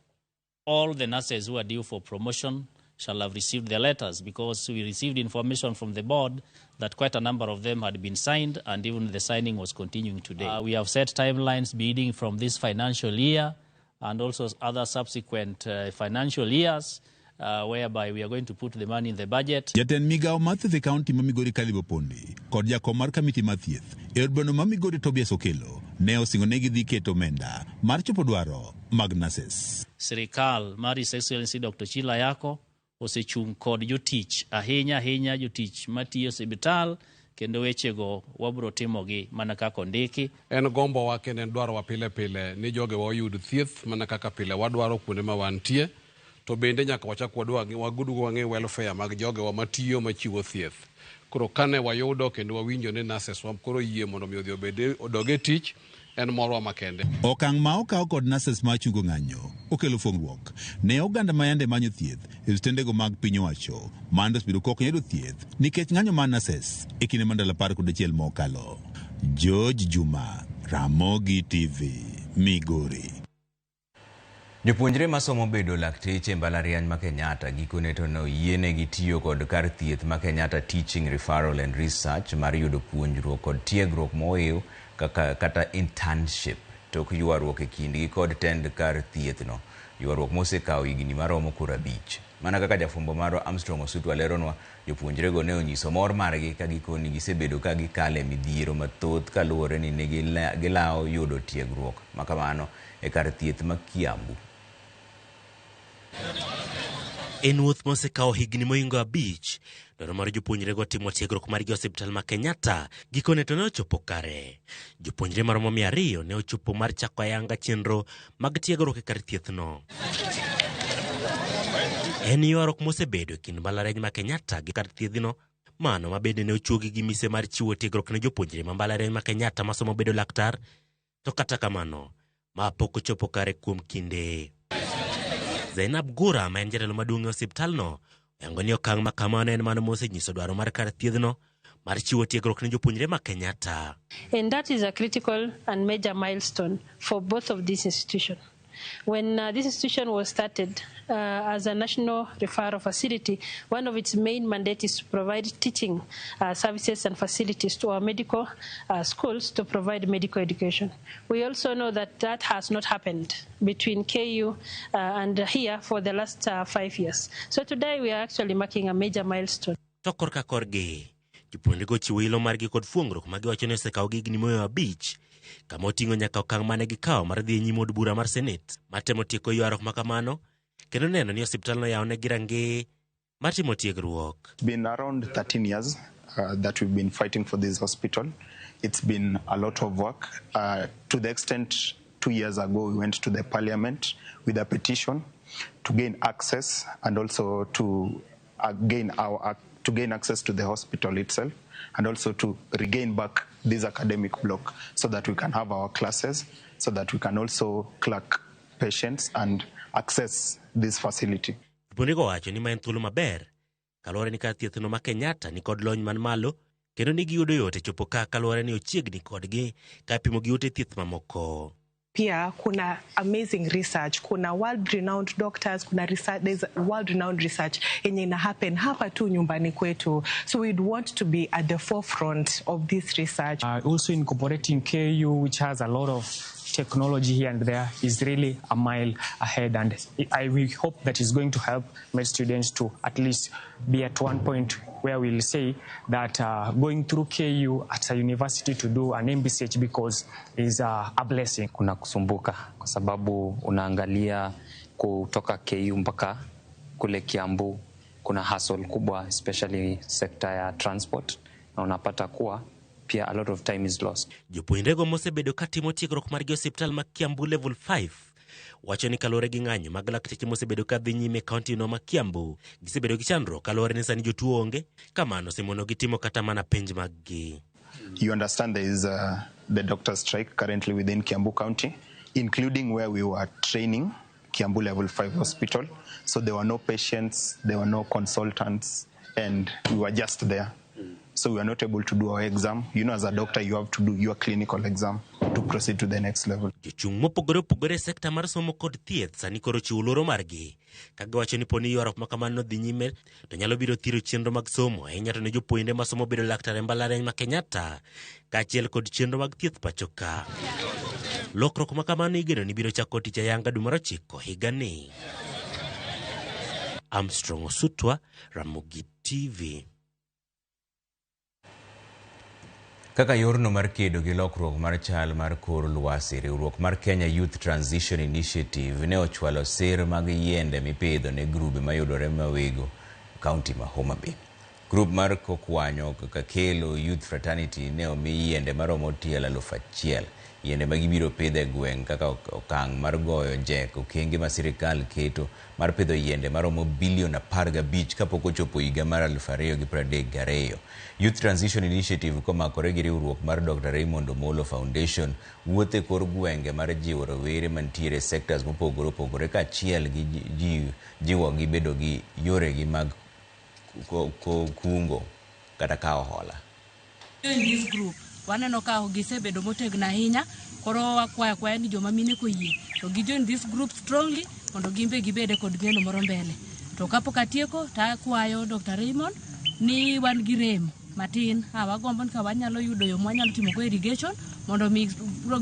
all the nurses who are due for promotion shall have received their letters, because we received information from the board that quite a number of them had been signed, and even the signing was continuing today. We have set timelines beginning from this financial year and also other subsequent financial years, whereby we are going to put the money in the budget. Jatend migawo mar thieth e kaunti ma Migori Caleb Opondi kod jakom mar kamiti mar thieth e od bura ma Migori Tobias Okello ne osingo ne gidhi keto omenda mar chopo dwaro mag nurses. Sirikal mar His Excellency Dr. Chila Ayacko osechung' kod jotich ahinya ahinya, jotich matiyo e osiptal, kendo wechego wabro timogi mana kaka ondiki. En gombowa kendo en dwarowa pile pile ni jogewa oyud thieth mana kaka pile wadwaro kuonde ma wantie, to bende nyaka wachak waduog wang'e welfare mag jogewa matiyo machiwo thieth. Koro kane wayudo kendo wawinjo ni nurses wa koro yie mondo mi odhi obed odog e tich, en morwa makende. Okang' ma okaw kod nurses ma chungo ng'anyo okelo fuong'ruok ne oganda ma yande manyo thieth e osiptendego mag piny owacho mando osebedo ka ok yudo thieth nikech ng'anyo mar nurses e kinde mar ndalo 11 mokalo. George Juma, Ramogi TV, Migori. Jopuonjre masomo bedo lakteche e mbalariany ma Kenyatta gikone to ne oyienegi tiyo kod kar thieth ma Kenyatta Teaching Referral and Research mar yudo puonjruok kod tiegruok moiw kaka kata internship tok ywaruok e kindgi kod tend kar thiethno, ywaruok mosekawo higni maromo koro 5. Mana kaka jafwambo marwa Armstrong Osutwa leronwa, jopuonjrego ne onyiso mor margi ka gikoni gisebedo ka gikale midhiero mathoth kaluwore ni ne gilawo yudo tiegruok makamano e kar thieth ma Kiambu. En wuoth mosekawo higni mohingo 5, dwaro mar jopuonjrego timo tiegruok margi e osiptal ma Kenyatta gikone to ne ochopo kare. Jopuonjre maromo 200 ne ochopo mar chako ayanga chenro mag tiegruok e kar thiethno. En ywaruok mosebedo e kind mbalariany ma Kenyatta gi kar thiethno, mano ma bende ne ochuogi gi mise mar chiwo tiegruok ne jopuonjre ma mbalariany ma Kenyatta masomo bedo laktar, to kata kamano ma pok ochopo kare kuom kinde. Zainab Gura ma en jatelo maduong' e osiptalno oyango ni okang' ma kamano en mano mosenyiso dwaro mar kar thiethno mar chiwo tiegruok ne jopuonjre ma Kenyatta. And that is a critical and major milestone for both of these institutions. When this institution was started as a national referral facility, one of its main mandates is to provide teaching services and facilities to our medical schools to provide medical education. We also know that that has not happened between KU and here for the last 5 years. So today we are actually marking a major milestone. To korka korgi, jopuonjrego chiwo ilo margi kod fuong'ruok ma giwacho ni osekawo gi higni moyo 5, kama oting'o nyaka okang' mane gikawo mar dhi e nyim od bura mar Senate matemo tieko ywaruok ma kamano kendo neno ni osiptalno yawonegi rangeye mar timo tiegruok. It's been around 13 years that we've been fighting for this hospital. It's been a lot of work. To the extent 2 years ago we went to the parliament with a petition to gain access and also to gain access to the hospital itself. and also to regain back this academic block so that we can have our classes, so that we can also clerk patients and access this facility. Jopuonjrego wacho ni ma en thuolo maber kaluwore ni kar thiethno ma Kenyatta ni kod lony man malo kendo ni giyudo yot e chopo ka kaluwore ni ochiegni kodgi ka pimo gi ute thieth mamoko. Pia kuna amazing research, kuna world renowned doctors, kuna research, there's world renowned research yenye ina happen hapa tu nyumbani kwetu, so we'd want to be at the forefront of this research. Also incorporating KU, which has a lot of technology here and there, is really a mile ahead, and we hope that it's going to help my students to at least be at one point where we'll say that going through KU at a university to do an MBCHB course is a blessing. Kuna kusumbuka kwa sababu unaangalia kutoka KU mpaka kule Kiambu kuna hassle kubwa, especially sekta ya transport, na unapata kuwa pia a lot of time is lost. Jopuonjrego mosebedo katimo tiegruok margi e osiptal ma Kiambu Level 5 wacho ni kaluwore gi ng'anyo mag lakteche mosebedo ka dhi nyime e kaunti no ma Kiambu, gisebedo gi chandruok kaluwore ni sani jotuo onge, kamano osemonogi timo kata mana penj mag-gi. You understand there is the doctor strike currently within Kiambu County, including where we were training, Kiambu Level 5 Hospital. So there were no patients, there were no consultants, and we were just there. So we were not able to do our exam. You know, as a doctor, you have to do your clinical exam to proceed to the next level. Jochung' mopogore opogore e sekta mar somo kod thieth sani koro chiwo luoro margi ka giwacho ni poni ywaruok ma kamano dhi nyime to nyalo biro thiro chenro mag somo ahinya to ne jopuonjre masomo bedo laktar e mbalariany ma Kenyatta kaachiel kod chenro mag thieth pacho ka. Lokruok ma kamano igeno ni biro chako tich ayanga dwe mar 9 higani. Armstrong Osutwa, Ramogi TV. Kaka yorno mar kedo gi lokruok mar chal mar kor lwasi, riwruok mar Kenya Youth Transition Initiative ne ochwalo sir mag yiende mipidho ne grube mayudore Mawego, kaunti ma Homa Bay. Grup mar Kokwanyo Kakelo Youth Fraternity ne omi yiende maromo tiel 1000, yiende ma gibiro pidho e gweng' kaka okang' mar goyo jek okenge ma sirikal keto mar pidho yiende maromo bilion 15 kapok ochopo higa mar 2032. Youth Transition Initiative komakore gi riwruok mar Dr. Raymond Omolo Foundation wuotho e kor gwenge mar jiwo rowere mantiere e sectors mopogore opogore kaachiel gi jiwogi bedo gi yoregi mag kungo kata kawo hola. In this group waneno ka gisebedo motegno ahinya, koro wakwayo akwaya ni joma mine koyie to gi join this group strongly mondo gin be gibede kod geno moro mbele. To kapok atieko to akwayo Dr. Raymond ni wan gi rem matin, wagombo ni ka wanyalo yudo yo mwanyalo timo go irrigation mondo mi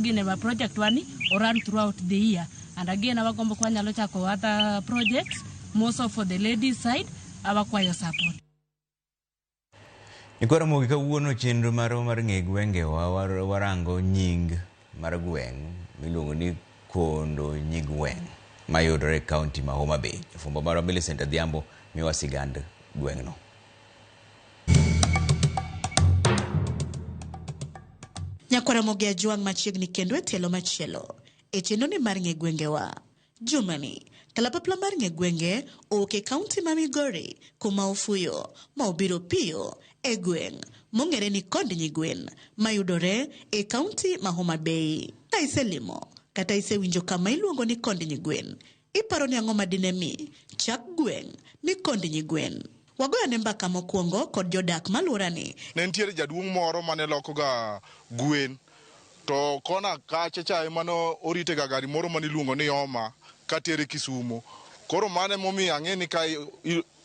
gine ma project wani run throughout the year. And again wagombo ka wanyalo chako other projects more so for the ladies side, awakwayo support. Nyikwa Ramogi, kawuono chenro marwa mar ng'e gwengewa warango nying mar gweng' miluongo ni Kondo Nyigweng' mayudore e kaunti ma Homa Bay. Jafwambo marwa Millicent Adhiambo miyowa sigand gweng'no. Nyakwar Ramogi Ajwang' machiegni kendo e tielo machielo e chenro ni mar ng'e gwengewa. Jumani, kalapapla mar ng'e gwenge owuok e kaunti ma Migori kuma ofuyo ma obiro piyo e gweng' mong'ere ni Kond Nyigwen mayudore e kaunti ma Homa Bay. Ka iselimo kata isewinjo kama iluongo ni Kond Nyigwen, iparo ni ang'o madine mi chak gweng' ni Kond Nyigwen? Wagoyo ne mbaka mokwongo kod jodak maluorani. Ne nitiere jaduong' moro mane lokoga gwen, to kona kacha cha ema ne oritega gari moro mane iluongo ni Oma katere Kisumo. Koro mano emomiyo ang'e ni ka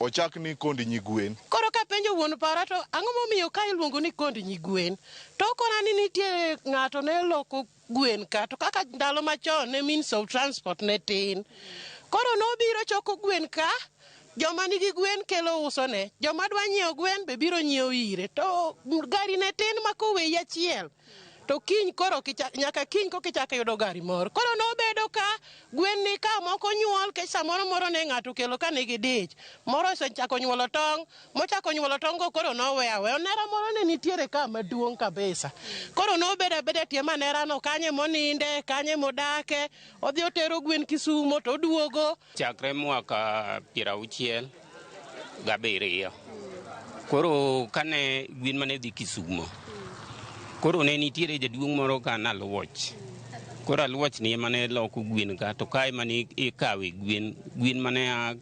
ochak ni Kond Nyigwen. Koro kapenjo wuon para to ang'o momiyo ka iluongo ni Kond Nyigwen? To okona ni nitie ng'ato ne loko gwen ka, to kaka ndalo machon ne means of transport ne tin. Koro nobiro choko gwen ka, joma nigi gwen kelo usone, joma dwa nyiewo gwen be biro nyiewo ire. To gari ne tin ma koweyi achiel, to kiny koro nyaka kiny kokichako yudo gari moro. Koro nobedo ka gwen ni ka moko nyuol, kech samoro moro ne ng'ato okelo ka nigi dich, moro osechako nyuolo tong', mochako nyuolo tong' go koro noweyo aweya. Onera moro ne nitiere ka maduong' kabisa. Koro nobedo abeda tie manera no, kanye moninde, kanye modake, odhi otero gwen Kisumo to oduogo. Chakre mwaka 67 Koro kane gwen mane dhi Kisumo, koro ne nitiere jaduong' moro ka naluoch. Koro aluoch ni ema ne loko gwen ka, to kae mane ikawe gwen, gwen mane a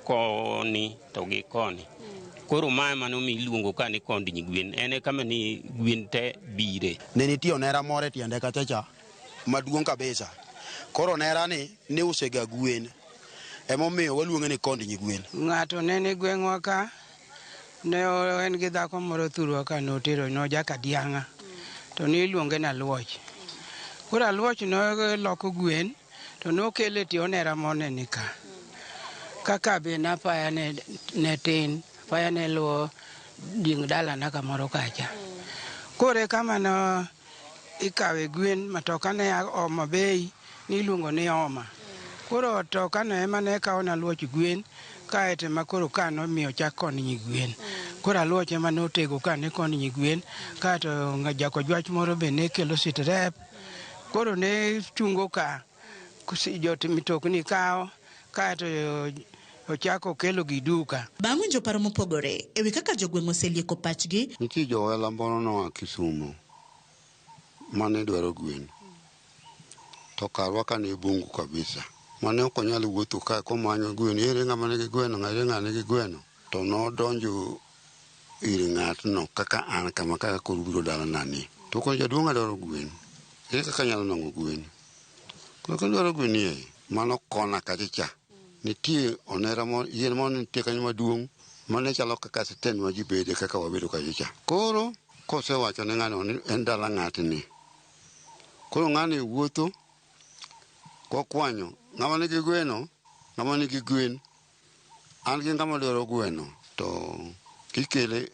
koni to gi koni. Koro mae mane omiyo iluongo ka ni kond nyigwen, en e kama ni gwen te bire. Ne nitie onera moro e tiende kacha cha maduong' kabisa. Koro onera ni niusega gwen. Emomiyo waluonge ni kond nyigwen. Ng'ato ne ni gweng'wa ka, ne en gi dhako moro thurwa ka notero nojaka diang'a to niluonge ni Aluoch. Koro Aluoch noloko gwen to nokele tie onera mone ni ka. Kaka be napaya ne tin, apaya ne luwo ding dalana kamoro kacha. Koro e kama no ikawe gwen matoka ne Homa Bay niluongo ni Homa. Koro toka no ema ne kawo na Aluoch gwen kaeto ema koro ka nomiyo chak kond nyigwen. Koro Aluoch ema notego ka ne kond nyigwen kaeto jakojwach moro be ne kelo sitrep. Koro ne chungo ka jot mitokni kawo kaeto ochako kelo gi duka. Bang' winjo paro mopogore e wi kaka jogweng' oselieko pachgi, Nitie jo ohala moro noa Kisumo mane dwaro gwen. To karwa ka ne bungu kabisa. Mane ok onyal wuotho ka komanyo gwen, ere ng'ama nigi gweno, ere ng'a nigi gweno. To nodonjo ir ng'atno kaka an kama kaka koro biro dalana ni. To kono jaduong' adwaro gwen. Ere kaka anyalo nwang'o gwen? Koro kadwaro gwen nie, mano kona kacha cha. Nitie onera moro, yien moro nitie kanyo maduong' mane chalo kaka stand ma ji bede kaka wabedo kacha cha. Koro kosewacho ne ng'ano ni en dala ng'atni. Koro ng'ani wuotho kokwanyo ng'ama nigi gweno, ng'ama nigi gwen. An gi ng'ama dwaro gweno to kikele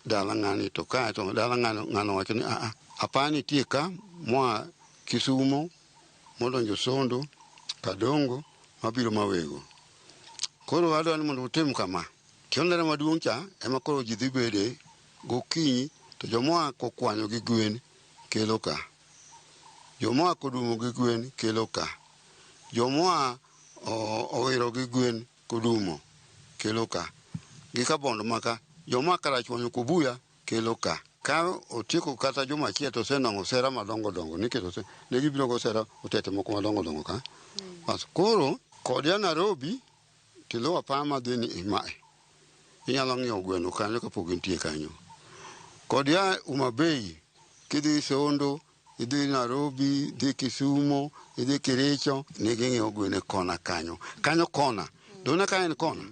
dala ng'ani to kae to dala ng'ano ng'ano wacho ni aa apaya nitie ka moa Kisumo modonjo Sondo, Kadongo mabiro Mawego. Koro adwa ni mondo utim kama. Tionera maduong' cha ema koro ji dhi bede gokinyi to jomoa kokwanyo gi gwen kelo ka. Jomoa kodumo gi gwen kelo ka. Jomoa owiro gi gwen kodumo kelo ka. Gi kabondo maka, jomoa Karachuonyo kobuya kelo ka. Ka otieko kata juma achiel to osenwang'o sera madongo dongo nikech ne gibiro go sera otete moko madongo dongo ka. Bas koro kod ya Nairobi tiluwo apaya madhi ni mae. Inyalo ng'iewo gweno kanyo kapok gintie kanyo. Kod ya Homa Bay kidhi Sondo, idhi Nairobi, idhi Kisumo, idhi Kericho, ne ging'iewo gwen e kona kanyo. Kanyo kona. Dona ka en kona.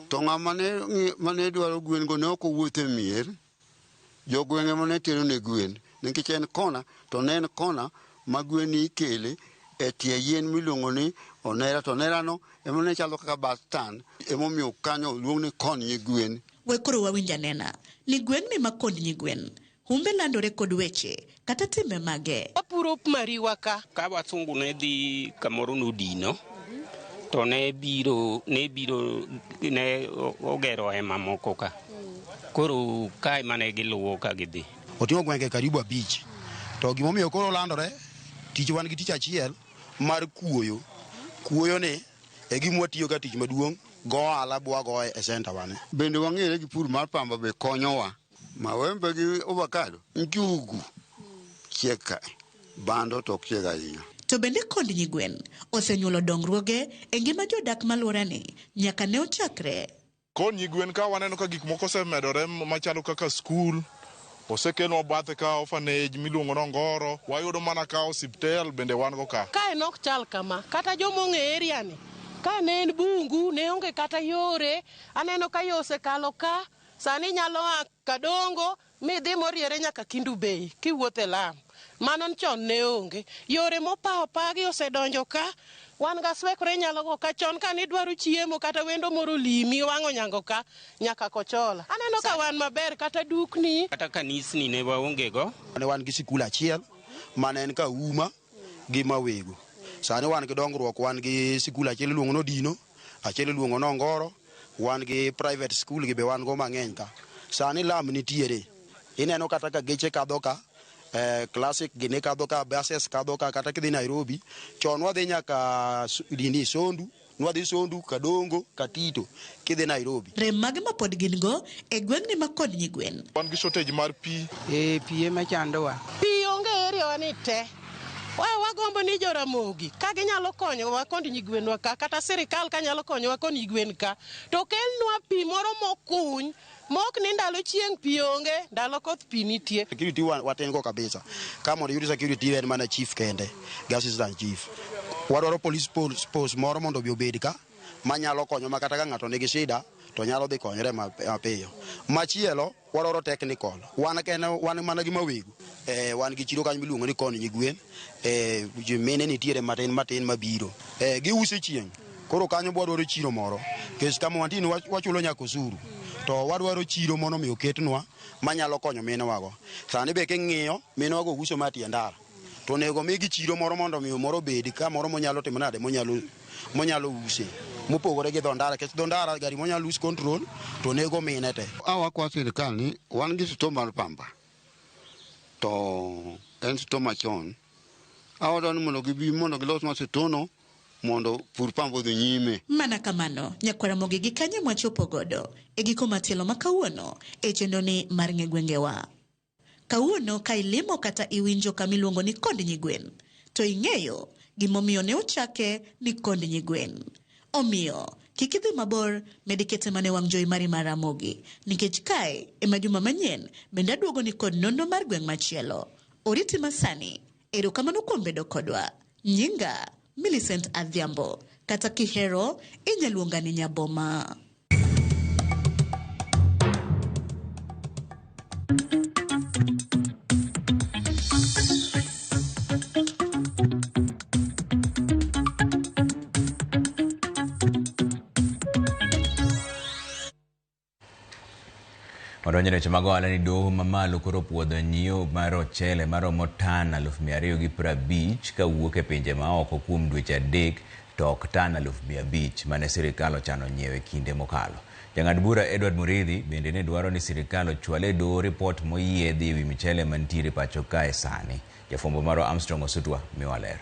To ng'ama ne dwaro gwen go ne ok owuotho e mier. Jogwenge mane tero ne gwen. Nikech en kona, to ne en kona ma gwen ikele e tie yien miluongo ni onera. To onera no ema ne chalo kaka bus stand. Emomiyo kanyo oluong ni kond nyigwen. We koro wawinj anena ni gweng'ni ma kond nyigwen humbe landore kod weche kata timbe mage. Wapuro mariwa ka. Ka wasungu ne dhi kamoro nodino, to ne biro ne ogero hema moko ka. Koro kae mane giluwo ka gidhi. Oting'o gwenge karibu 5. To gimomiyo koro landore, tich wan gi tich achiel mar kuoyo. Kuoyo ni e gima watiyo ga tich maduong' go ohala bwagoye e center wane. Bende wang'ere gi pur mar pamba be konyowa. Mawembe gi avocado, njugu chiek kae, bando to ok chieg ahinya. To bende kond nyigwen osenyuolo dongruoge e ngima jodak malworani nyaka ne ochakre. Kond nyigwen ka waneno ka gik moko osemedore machalo kaka skul, osekelnwa bathe ka orphanage miluongo ni Ongoro, wayudo mana ka osiptal bende wan go ka. Kae nok chal kama, kata joma ong'e area ni, ka ne en bungu, ne onge kata yore, aneno ka yo osekalo ka, sani nyalo a Kadongo midhi moriere nyaka Kindu Bay kiwuotho e lam. Mano chon ne onge. Yore mopa opagi osedonjo ka, wan ga swekre nyalo go ka chon ka nidwaro chiemo kata wendo moro limi wang' onyango ka nyaka Kochola. Aneno ka wan maber kata dukni. Kata kanisni ne waonge go. Ne wan gi sikul achiel mane en Kauma gi Mawego. Sani wan gi dongruok, wan gi sikul achiel iluongo ni Odino, achiel iluongo ni Ongoro, wan gi private school gi be wan go mang'eny ka. Sani lam nitiere. Ineno kata ka geche kadho ka, classic gini kadho ka, buses kadho ka, kata kidhi Nairobi. Chon wadhi nyaka dini Sondu Nwadhi Sondu, Kadongo, Katito, kidhi Nairobi. Rem mage ma pod gin go e gweng'ni ma kod nyigwen. Wan gi shortage mar pi. E pi ema chandowa. Pi onge area wa ni te. Wagombo ni Joramogi ka ginyalo konyowa kod nyigwenwa ka, kata sirikal ka nyalo konyowa kod nyigwen ka, to kelnwa pi moro mokuny, mok ni ndalo chieng' pi onge, ndalo koth pi nitie. Security watin go kabisa. Ka mondo iyud security en mana chief kende, gi assistant chief. Wadwaro police post moro mondo obi obed ka, manyalo konyo ma kata ka ng'ato nigi shida to nyalo dhi konyre mapiyo. Machielo wadwaro technical. Wan kene wan mana gi mawego. Wan gi chiro kanyo miluongo ni kon nyigwen. Mine nitiere matin matin mabiro. Giuse chieng'. Koro kanyo wadwaro chiro moro. Nikech kama wantie ni wachulo nyaka osuru. To wadwaro chiro mondo mi oketnwa manyalo konyo minewago. Sani be king'iyo minewago uso ma tie ndara. To onego migi chiro moro mondo mi moro obed ka moro monyalo timo nade monyalo use. Mopogore gi dho ndara, nikech dho ndara gari monyalo lose control to nego mine te. Awakwa sirikal ni wan gi sito mar pamba. To en sito machon. Awadwa ni mondo gibi mondo gilosnwa sitono mondo pur pamba odhi nyime. Mana kamano, nyakwara Ramogi gi kanye mwachopo godo e giko matielo ma kawuono e chenro ni mar ng'e gwengewa. Kawuono ka ilimo kata iwinjo kama iluongo ni kond nyigwen, to ing'eyo gimomiyo ne ochake ni kond nyigwen. Omiyo, kik idhi mabor, med ikete mana e wang' jowi mari mar Ramogi, nikech kae ema juma manyien bende aduogo ni kod nonro mar gweng' machielo. Oriti masani, erokamano kuom bedo kodwa. Nyinga, Millicent Adhiambo, kata kihero, inya luonga ni Nyaboma. Wadonjo e weche mag ohala ni doho mamalo koro puodho nyiewo mar ochele maromo tan 250,000 kawuok e pinje maoko kuom dweche 3 to ok tan 500,000 mane sirikal ochano nyiewo e kinde mokalo. Jang'ad bura Edward Muriithi bende ne dwaro ni sirikal ochwal e doho ripot moyiedhi ewi michele mantiere pacho kae sani. Jafwambo marwa Armstrong Osutwa miwa ler.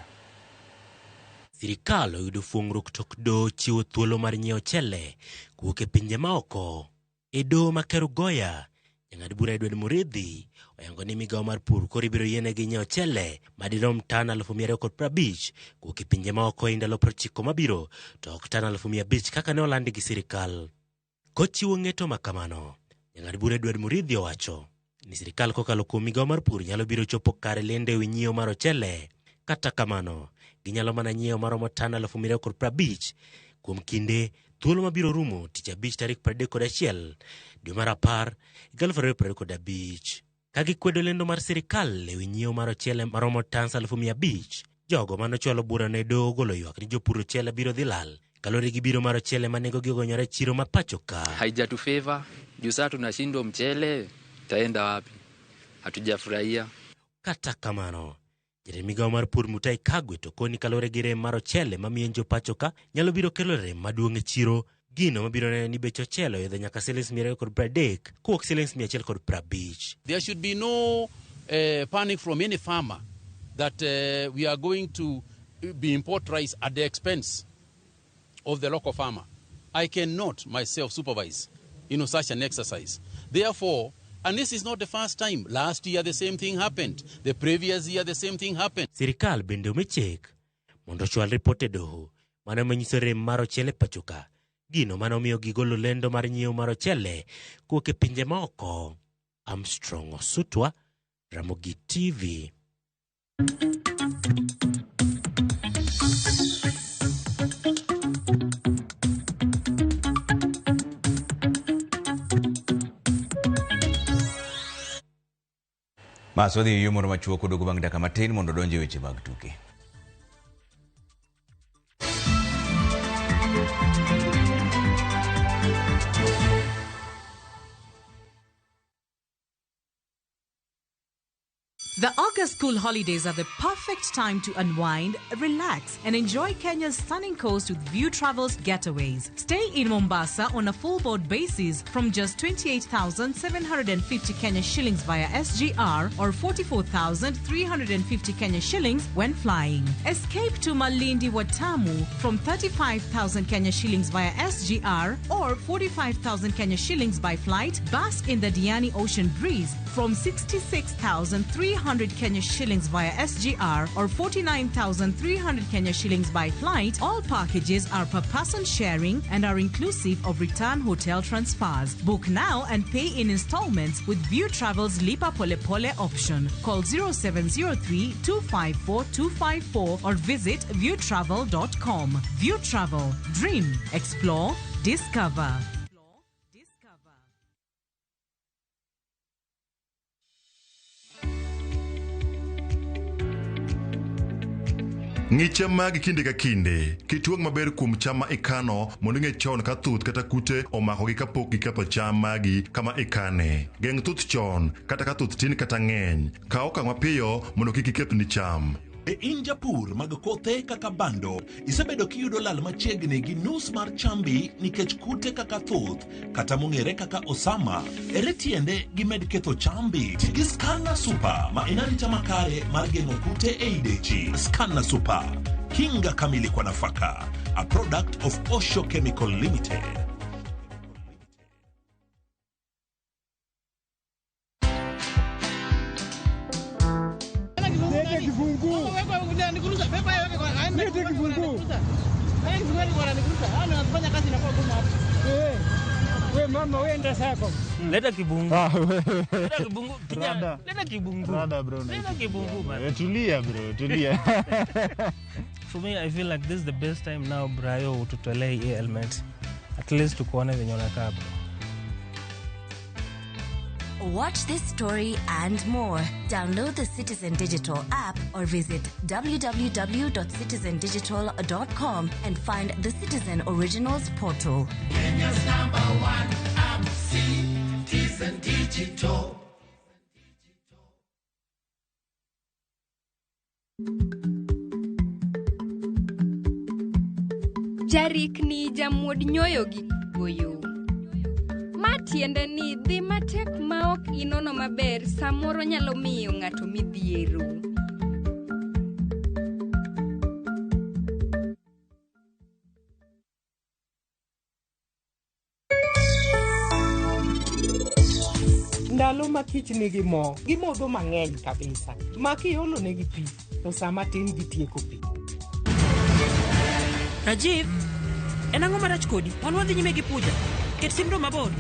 Sirikal oyudo fuong'ruok tok doho chiwo thuolo mar nyiewo ochele kowuok e pinje maoko. E doho ma Kerugoya, jang'ad bura Edward Muriithi oyango ni migawo mar pur koro ibiro yienegi nyiewo ochele madirom tan 250,000 kowuok e pinje maoko e ndalo 90 mabiro to ok tan 500,000 kaka ne olandi gi sirikal. Kochiwo ng'eto ma kamano, jang'ad bura Edward Muriithi owacho ni sirikal kokalo kuom migawo mar pur nyalo biro chopo kare lendo ewi nyiewo mar ochele. Kata kamano, ginyalo mana nyiewo maromo tan 250,000 kuom kinde thuolo mabiro rumo tich abich tarik 31 dwe mar 10 2025. Ka gikwedo lendo mar sirikal ewi nyiewo mar ochele maromo tans 500,000, jogo manochwalo burano e doho ogolo ywak ni jopur ochele biro dhi lal kaluwore gi biro mar ochele ma nengogi ogonyore e chiro ma pacho ka. Haijatufeva juu sasa tunashindwa mchele taenda wapi? Hatujafurahia. Kata kamano, jatend migawo mar pur Mutahi Kagwe to koni kaluwore gi rem mar ochele mamiyo jo pacho ka nyalo biro kelo rem maduong' e chiro, gino mabiro neno ni bech ochele oidho nyaka silings 230 kowuok silings 150. There should be no panic from any farmer that we are going to be import rice at the expense of the local farmer. I cannot myself supervise, such an exercise. Therefore, and this is not the first time. Last year the same thing happened. The previous year the same thing happened. Sirikal bende omi chik mondo ochwal ripot e doho mano manyiso rem mar ochele pacho ka, gino mane omiyo gigolo lendo mar nyiewo mar ochele kowuok e pinje maoko. Armstrong Osutwa, Ramogi TV. Mas wadhi e yo moro machuok oduogo bang' dakika matin mondo odonj e weche mag tuke. The August school holidays are the perfect time to unwind, relax, and enjoy Kenya's stunning coast with View Travels getaways. Stay in Mombasa on a full board basis from just 28,750 Kenya shillings via SGR or 44,350 Kenya shillings when flying. Escape to Malindi Watamu from 35,000 Kenya shillings via SGR or 45,000 Kenya shillings by flight. Bask in the Diani Ocean breeze from 66,300 Kenya shillings via SGR or 49,300 Kenya shillings by flight. All packages are per person sharing and are inclusive of return hotel transfers. Book now and pay in installments with View Travel's Lipa Pole Pole option. Call 0703 254 254 or visit viewtravel.com. View Travel. Dream, explore, discover. Ng'i cham magi kinde ka kinde. Kitwang' maber kuom cham ma ikano mondo ing'e chon ka thuth kata kute omakogi kapok giketho cham magi kama ikane. Geng' thuth chon kata ka thuth tin kata ng'eny. Kaw okang' mapiyo mondo kik ikethni cham. Be in japur mag kothe kaka bando, isebedo kiyudo lal machiegni gi nus mar chambi nikech kute kaka thuth kata mong'ere kaka osama. Ere tiende gimed ketho chambi? Ti gi Scanna Super ma en arita makare mar geng'o kute ei dechi. Scanna Super, kinga kamili kwa nafaka. A product of Osho Chemical Limited. Leta kibungu. Leta kibungu. Kijana, leta kibungu. Rada bro. Leta kibungu man. Tulia bro, tulia. For me I feel like this is the best time now Brayo ututolee hii element. At least tukuone venye unakaa bro. Watch this story and more. Download the Citizen Digital app or visit www.citizendigital.com and find the Citizen Originals portal. Kenya's number one app, Citizen Digital. Jarikni jamuod nyoyo gi goyo. Ma tiende ni dhi matek ma ok inono maber samoro nyalo miyo ng'ato midhiero. Ndalo ma kich nigi mo, gimodho mang'eny kabisa. Ma kiolo negi pi, to sama tin gitieko pi. Rajiv, en ang'o marach kodi? Wan wadhi nyime gi puja. Ket simno mabor.